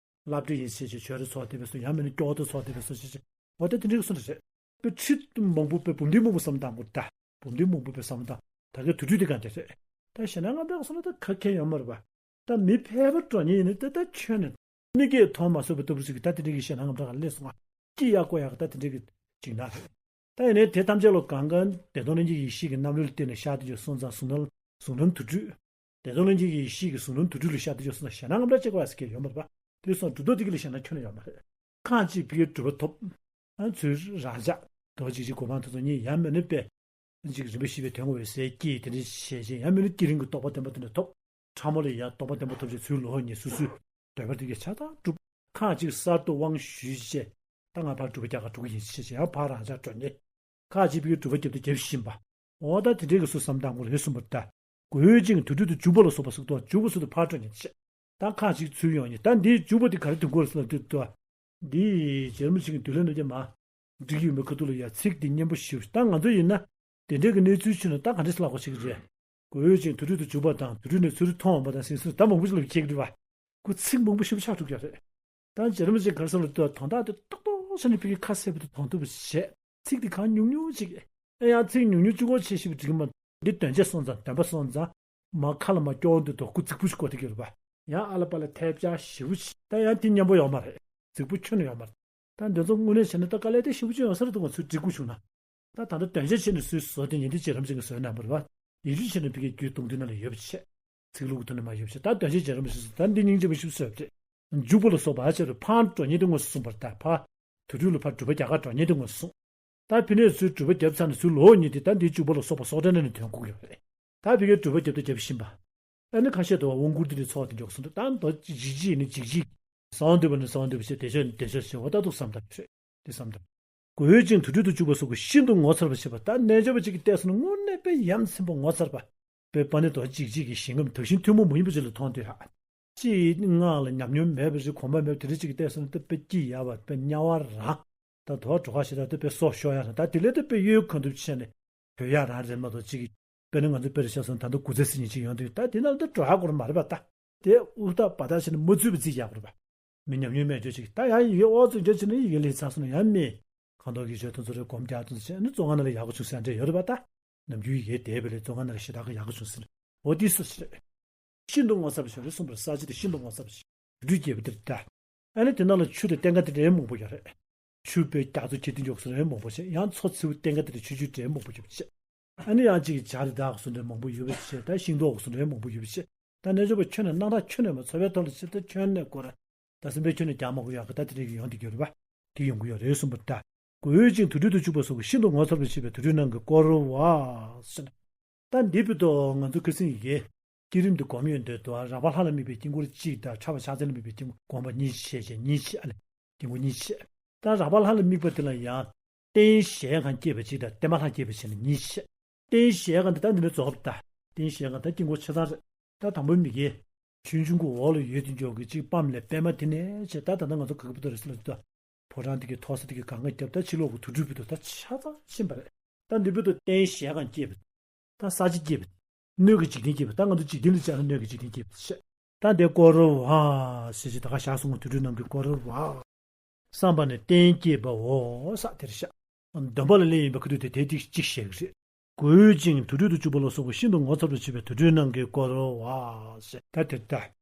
སློབ་གྲྭ་ཡིན་ཟེར་བྱས་ཆོས་རེ་ཚོགས་དེ་བས་སོ་ཡང་མིན་ན་སྐྱོ་བོ་ཏོ་ཚོགས་དེ་བས་སོ་ཞེས་བྱས་འོ་ད་དེ་འདྲའི་གི་སོ་འདྲ་རེད། དཔེ་ཁྲིད་མང་པོ་དཔེ་འབུམ་སྡེ་མང་པོ་བསམ་བཏང་དགོས་ད། འབུམ་སྡེ་མང་པོ་དཔེ་བསམ་བཏང་ད་གའི་དུར་ཁྲོད་དེ་གང་དེ་རེད། ད་ཞེད་སྣང་དངངས་སྐྲག་སོང་ན་ད་ཁ་ཁྱེར་ཡོད་མ་རེད་པ། ད་མི་ཕལ་པ་འགྲོ་ཉེ་ཡིན་ན་ད་ད་ཁྱོན་ནས་མིག་གིས་མཐོང་མ་སོང་བའི་ལྟ་བུ་ཞིག་གིས་ད་དེ་འདྲ་གི་ཞེད་སྣང་དངངས་སྐྲག་ག་སླེབས་སོང་ང་། སྐྱི་གཡའ་བསྐོར་ཡག་གི་ད་དེ་འདྲ་གི་འཇིགས་སྣང་རེད། ད་ཡིན་ནའི་དེ་ཐམས་ཅད་ལོ་གང་གང་བདེ་སྟོང་ལྷན་སྐྱེས་ཀྱི་ཡེ་ཤེས་ཀྱི་རྣམ་རོལ་ལ་བརྟེན་ནས་ཤར་དུ་འཇུག་སོང་ཙང་གཟུགས་སྣང་གཟུགས་སྣང་དུར་ཁྲོད། བདེ་སྟོང་ལྷན་སྐྱེས་ཀྱི་ཡེ་ཤེས་ཀྱི་གཟུགས་སྣང་དུར་ཁྲོད་ལ་ཤར་དུ་འཇུག་སོང་ན་ཞེད་སྣང་དངངས་སྐྲག་ཅིག་བ་ཟེར་མཁན་ཡོད་མ་རེད་པ། དེ་སོང་གྲུབ་ཐོབ་དེ་གི་ལ་ཞེད་སྣང་ཁྱོན་ནས་ཡོད་མ་རེད། ཁ་ཅིག་ཕ་གིའི་གྲུབ་པ་ཐོབ། ཨ་ཚུལ་རང་ཅག་རྡོ་རྗེ་འཇིགས་བྱེད་གོ་འཕང་ཐོབ་ཚུལ་གཉིས། ཡང་མིན་ན་དཔེ་ཅིག་རིམ་པ་བཞི་པའི་དོན་གོ་བའི་སའི་སྐྱེས་དེ་འདྲ་བྱས་བྱས། ཡང་མིན་ན་བསྐྱེད་རིམ་གྱི་རྟོགས་པ་བརྟན་པོ་དེ་འདྲ་ཐོབ། ཕྲ་མོ་ལ་ཡང་རྟོགས་པ་བརྟན་པོ་ཐོབ་བྱས། ཚུལ་ལོག་གཉིས་སོ་སོའི་འདོད་པ་དེ་གའི་ཆ་ཚང་གྲུབ། ཁ་ཅིག་གསར་དུ་དབང་ཞུས་བྱས། ད་ང་ཕར་སྒྲུབ་པ་རྒྱག་ག་འགྲོ་གི་ཡིན་ཞེས་བྱས། ཡང་ཕར་རང་ཅག་འགྲོ་ཉེ། ཁ་ཅིག་ཕ་གིའི་སྒྲུབ་པ་རྒྱབ་ཏུ་རྒྱབ་བཞིན་པ། འོ་ད་དེ་འདྲའི་གི་སུ་བསམ་བཏང་དགོས་རེད་གསུངས་པ་རེད་ད། དགོད་བྱ་ཅན་དུར་ཁྲོད་དུ་འཇུག་པ་ལ་སོགས་པ་ཟེར་དུས། འཇུག་པ་ཟེར་དུས་ཕར་འགྲོ་ཉེ་ཆེ། ད་ཁ་ཅིག་ཚུར་ཡོང་ཉེ། ད་འདིའི་འཇུག་པ་དེ་ག་རེ་དོན་གོ་རེད་ཟེར་ན། དེ་ལྟ་བ། འདི་རྗེ་རིན་པོ་ཆེ་གི་འདུལ་བའི་རྣམ་བསྒྱུར་མ་འགྲིག་ཡོད་མེད་ཁ་ཐུག་ལ་ཡ་ཚིག་འདི་སྙན་པོ་ཞེ་པོ། ད་ང་ཚོ་ཡིན་ན་དེ་འདྲའི་གི་གནས་ཚུལ་ཕྱིན་ན་ད་ག་འདྲ་ཞིག་ལབ་དགོས་ཤེས་ཀྱི་རེད། དགོད་བྱ་ཅན་དུར་ཁྲོད་དུ་འཇུག་པ་དང་། དུར་ཁྲོད་ནས་ཚུར་ཐོན་འོང་བ་དང་ཟེར་ཚུལ་ད་མང་པོ་ཞིག་ལ་ཁྱེད་ཀྱི་རེད་བ། ཁོ་ཚིག་མང་པོ་ཞེ་པོ་ཆགས་འགྲོ་གི་རེད། ད་རྗེ་རིན་པོ་ཆེ་ག་རེ་ཟེར་ལབ་དུས། དོན་དག་དེ་ཏོག་ཏོག་ཙམ་ནས་ཕ་གིའི་ཁ་གསལ་པོ་དེ་མཐོང་ཐུབ་པ་བྱས། ཚིག་དེ་གང་ཉུང་ཉུང་ཅིག་ཨེ་ཡང་ཚིག་ཉུང་ཉུང་གཅིག་པོ་བྱས་ཞེ་པོ་འགྲིག་གི་མ། འདི་དོན་བྱེད་སོང་ཙང་། དོན་པ་སོང་ཙང་། མ་ཁ་ལ་མ་སྐྱོར་འདུག་དོ། ཁོ་རྫིག་པོ་ཞིག་གོ་ཐུབ་ཀྱི་རེད་པ། ཡང་ཨ་ལ་པ་ལ་ཐལ་ཆ་ཞེ་པོ་ཞིག་ད་ཡང་དེ་སྙན་པོ་ཡོད་མ་རེད། རྫིག་པོ་ཁྱོན་ནས་ཡོད་མ་རེད། ད་འདི་ཚོ་དངོས་གནས་བྱས་ན་ད་དཀའ་ལས་དེ་ཞེ་པོ་ཅིག་ཡོང་ས་རེད་འདུག་ང་ཚོས་འགྲིག་པོ་བྱུང་ན། ད་ད་ལྟ་དོན་བྱེད་བྱས་ནས་སུས་བཟོ་དེ་ཉིད་དེ་རྗེ་རིན་པོ་ཆེ་གིས་བཟོས་གནང་བ་རེད་པ། ཡིག་སྒྱུར་བྱས་ནས་ཕ་གིའི་རྒྱུད་གཏོང་དུས་ནང་ལ་ཡོད་པ་བྱས། ཚིག་ལྷུག་ཏུ་ནས་མ་ཡོད་པ་བྱས། ད་དོན་བྱེད་རྗེ་རིན་པོ་ཆེ་གིས་ད་འདི་སྙིང་རྗེ་པོ་ཞིག་བཟོས་པ་རེད། འཇུག་པ་ལ་སོགས་པ་ཨ་ཅེ་རུ་ཕར་འགྲོ་ཉེ་དེ་དངོས་སུ་གསུངས་པ་རེད་ད། ཕར་དུར་ཁྲོད་ལ་ཕར་སྒྲུབ་པ་རྒྱག་ག་འགྲོ་ཉེ་དེ་དངོས་སུ་གསུངས། ད་ཕི་ནས་ཚུར་སྒྲུབ་པ་བརྒྱབ་ཚར་ནས་ཚུར་ལོག་ཉེ་དེ། ད་འདིའི་འཇུག་པ་ལ་སོགས་པ་སོགས་གྲངས་ལས་ནས་དོན་གོ་གི་རེད། ད་ཕ་གིའི་སྒྲུབ་པ་རྒྱབ་ཏུ་རྒྱབ་བཞིན་པ། ཨ་ནི་ཁ་ཤས་དུ་བ་དབང་བསྐུར་དེ་འདྲའི་ཚོགས་དེ་འཇོག་སོང་འདུག་ད་མདོ་འཇིགས་བྱེད་ནི་འཇིགས་བྱེད། གསང་འདུས་པ་ནི་གསང་འདུས་པ་བྱས། བདེ་མཆོག་བདེ་མཆོག་ཞེས་པ་ད་འདུག་བསམ་དང་ཡོད་རེད། དེ་བསམ་དང་། དགོད་བྱ་ཅན་དུར་ཁྲོད་དུ་འཇུག་པ་སོགས་ཀྱིས་ཤིན་ཏུ་ངོ་མཚར་བ་བྱེད་པ། ད་རྣལ་འབྱོར་པ་ཅིག་གིས་བལྟས་སོང་ན་དངོས་གནས་དཔེ་ཡ་མཚན་པ་ངོ་མཚར་བ། དཔེ་པ་ཎི་རྡོ་རྗེ་འཇིགས་བྱེད་ཀྱི་ཞིང་ཁམས་དག་ཞིང་ཐུན་མོང་མ་ཡིན་པ་ཅིག་ལ་མཐོང་དུས་ཧ། ཅིག་སྔགས་ལ་ཉམས་མྱོང་མེད་པ་རེད། གོམས་པ་མེད་པ་དེ་འདྲ་ཅིག་གིས་བལྟས་སོང་ན་ད་དཔེ་སྐྱིད་ཡག་པ། དཔེ་དམྱལ་བ་རང་། ད་དུ་བ་གྲོགས་ཁ་ཞེ་དྲག་ད་དཔེ་སྲོག་ཤོར་ཡག་རང་། ད་དེ་ལས་ད་དཔེ་གཡོལ་གང་ཐུབ་བྱས་ནས་བྲོས་ཡག་རང་རེད་མ་གཏོགས། ཅིག་དཔེར་ན་ང་ཚོ་དཔེ་རུ་བཞག་སོང་ན་ད་ལྟ་དགུ་ཚེ་ཟེར་མཁན་ཅིག་ཡོང་དུས། ད་དེ་ནང་ལ་ད་འགྲོ་ཡག་སྐོར་མ་རེད་པ། ད་དེ་ཨུ་ཐག་བ་ཐག་བྱས་ནས་མ་ཚུད་པ་རྩིས་རྒྱག་དགོས་རེད་པ། མི་ཉམས་མྱོང་མེད་ཆོག་ཅིག་ད་ཡང་ཡི་གེ་ཨོ་ཙི་འཇོག་བྱས་ན་ཡི་གེ་ལས་ཚར་སོང་ན་ཡང་མི། ཁ་མདོག་གི་བརྗོད་དོན་ཚོ་རེ་སྒོམ་རྒྱག་དོན་ཚོ་བྱས་ནས་བཙོན་ཁང་ནང་ལ་ཡག་པོ་བྱུང་ཟེར་འདྲ་ཡོད་རེད་པ། ད་ནམ་རྒྱུན་ཡི་གེ་བསྡད་པ་ལས་བཙོན་ཁང་ནང་ལ་ཞེ་དྲག་གི་ཡག་པོ་བྱུང་ཟེར། འོ་དེ་སུ་ཞིག་རེད། ཤིན་ཏུ་ངོ་མཚར་བ་ཞིག་རེད་གསུངས་པ་རེད། ས་ཆ་དེ་ཤིན་ཏུ་ངོ་མཚར་བ་ཞིག་དུར་ཁྲོད་ཅེས་པ་དེ་རེད་ད། ཨ་ནི་དེ་ནང་ལ་ཆུ་དང་ལྟེང་ཀ་དེ་འདྲའི་མང་པོ་ཡོད་རེད། ཆུ་དཔེ་རྒྱ་མཚོ་ཁྱེར་དུ་འཇོག་སོང་ན་མང་པོ་ཞིག་ཡང་མཚོ་མཚེའུ་ལྟེང་ཀ་དེ་འདྲ་ཆུ་ཆུ་འདྲ་མང་པོ་ཡོད་པ་བྱས། ཨ་ནི་ཡང་ཅིག་བྱ་རི་དྭགས་སུ་འདྲ་མང་པོ་ཡོད་པ་བྱས། ད་ཤིང་ཏོག་སུ་འདྲ་མང་པོ་ཡོད་པ་བྱས། ད་རྣལ་འབྱོར་པ་ཁྱོན་ནས་སྣང་གྲགས་ཁྱོན་ནས་མ། ཚོར་བའི་ཐོག་ལ་ཕྱིར་ད་ཁྱོན་ནས་སྐོར། ད་སེམས་པའི་ཁྱོན་ནས་རྒྱ་མང་པོ་ཡོད་གི་ད་དེ་འདྲ་གི་ཡོང་དེ་གི་ཡོད་རེད་པ། དེ་ཡོང་གི་ཡོད་རེད་གསུངས་པ་རེད་ད། དགོད་བྱ་ཅན་དུར་ཁྲོད་དུ་འཇུག་པ་སོགས་ཀྱིས་ཤིན་ཏུ་ངོ་མཚར་བར་བྱེད་པའི་དུར་ཁྲོད་ནང་གི་སྐོར་བ་ཟེར། ད་འདི་བོད་དུ་ང་ཚོ་ཁ་སང་ཡི་གེ་བསྐྱེད་རིམ་དུ་སྒོམ་ཡོད་འདོད་དུ། རགས་པ་ལྷ་ལ་དམིགས་པའི་དཀྱིལ་འཁོར་གཅིག་དང་། ཕྲ་བ་ཕྱག་མཚན་ལ་དམིགས་པའི་དཀྱིལ་འཁོར་སྒོམ་པ་གཉིས་བྱས་བྱས་གཉིས་བྱས། ཨ་ལས་དཀྱིལ་འཁོར་གཉིས་བྱས། ད་རགས་པ་ལྷ་ལ་དམིགས་པ་དེ་ལ་ཡང་རྟེན་གཞལ་ཁང་བསྐྱེད་པ་གཅིག་དང་། བརྟེན་པ་ལྷ་བསྐྱེད་པ་བྱས་ནས་གཉིས་བྱས། རྟེན་གཞལ་ཁང་དེ་ད་འདི་ནས་རྫོགས་པ་ད། རྟེན་གཞལ་ཁང་ད་དཀྱིལ་འཁོར་ཆ་ཚང་རེད། ད་དང་པོའི་མི་དགེ་ཆོས་འབྱུང་གི་འོག་ལ་ཡོད་དེ་འཇོག་གི་གཅིག་པའམ་ལས་པད་མ་དེ་ནས་བྱས། ད་ད་ལྟ་ང་ཚོ་ག་གི་བུ་དོ་རེད་ཟེར་ལ་ད། ཕོ་བྲང་དེ་གི་ཐོག་ས་དེ་གི་གང་ག་རྒྱབ། ད་ཕྱི་ལོགས་ཀྱི་དུར་ཁྲོད་བུ་དོ་ད་ཆ་ཚང་ཕྱིན་པ་རེད། ད་འདི་བུ་དོ་རྟེན་གཞལ་ཁང་བསྐྱེད་པ། ད་ས་ཆ་བསྐྱེད་པ། སྣོད་ཀྱི་འཇིག་རྟེན་བསྐྱེད་པ། ད་ང་ཚོ་འཇིག་རྟེན་ལ་བཅར་ན་སྣོད་ཀྱི་འཇིག་རྟེན་བསྐྱེད་པ་བྱས། ད་དེ་སྐོར་བ་ཟེར་ཅིག་ད་ག་བཞག་སོང་ངོ་། དུར་ཁྲོད་ནང་གི་སྐོར་བ། བསམ་པ་ནི་རྟེན་བསྐྱེད་པའོ་ས་དེར་བཞག། སྡོམ་པ་ལ་སླེབས་ཡིན་པའི་ཁ་ཐུག་དེ་དེ་ཏིག་གཅིག་བཤད་ཀྱི་རེད། དགོད་བྱ་ཅན་དུར་ཁྲོད་དུ་འཇུག་པ་ལ་སོགས་པ་ཤིན་ཏུ་ངོ་མཚར་བར་བྱེད་པའི་དུར་ཁྲོད་ནང་གི་སྐོར་བ་ཞེས། ད་དེ་ལྟ་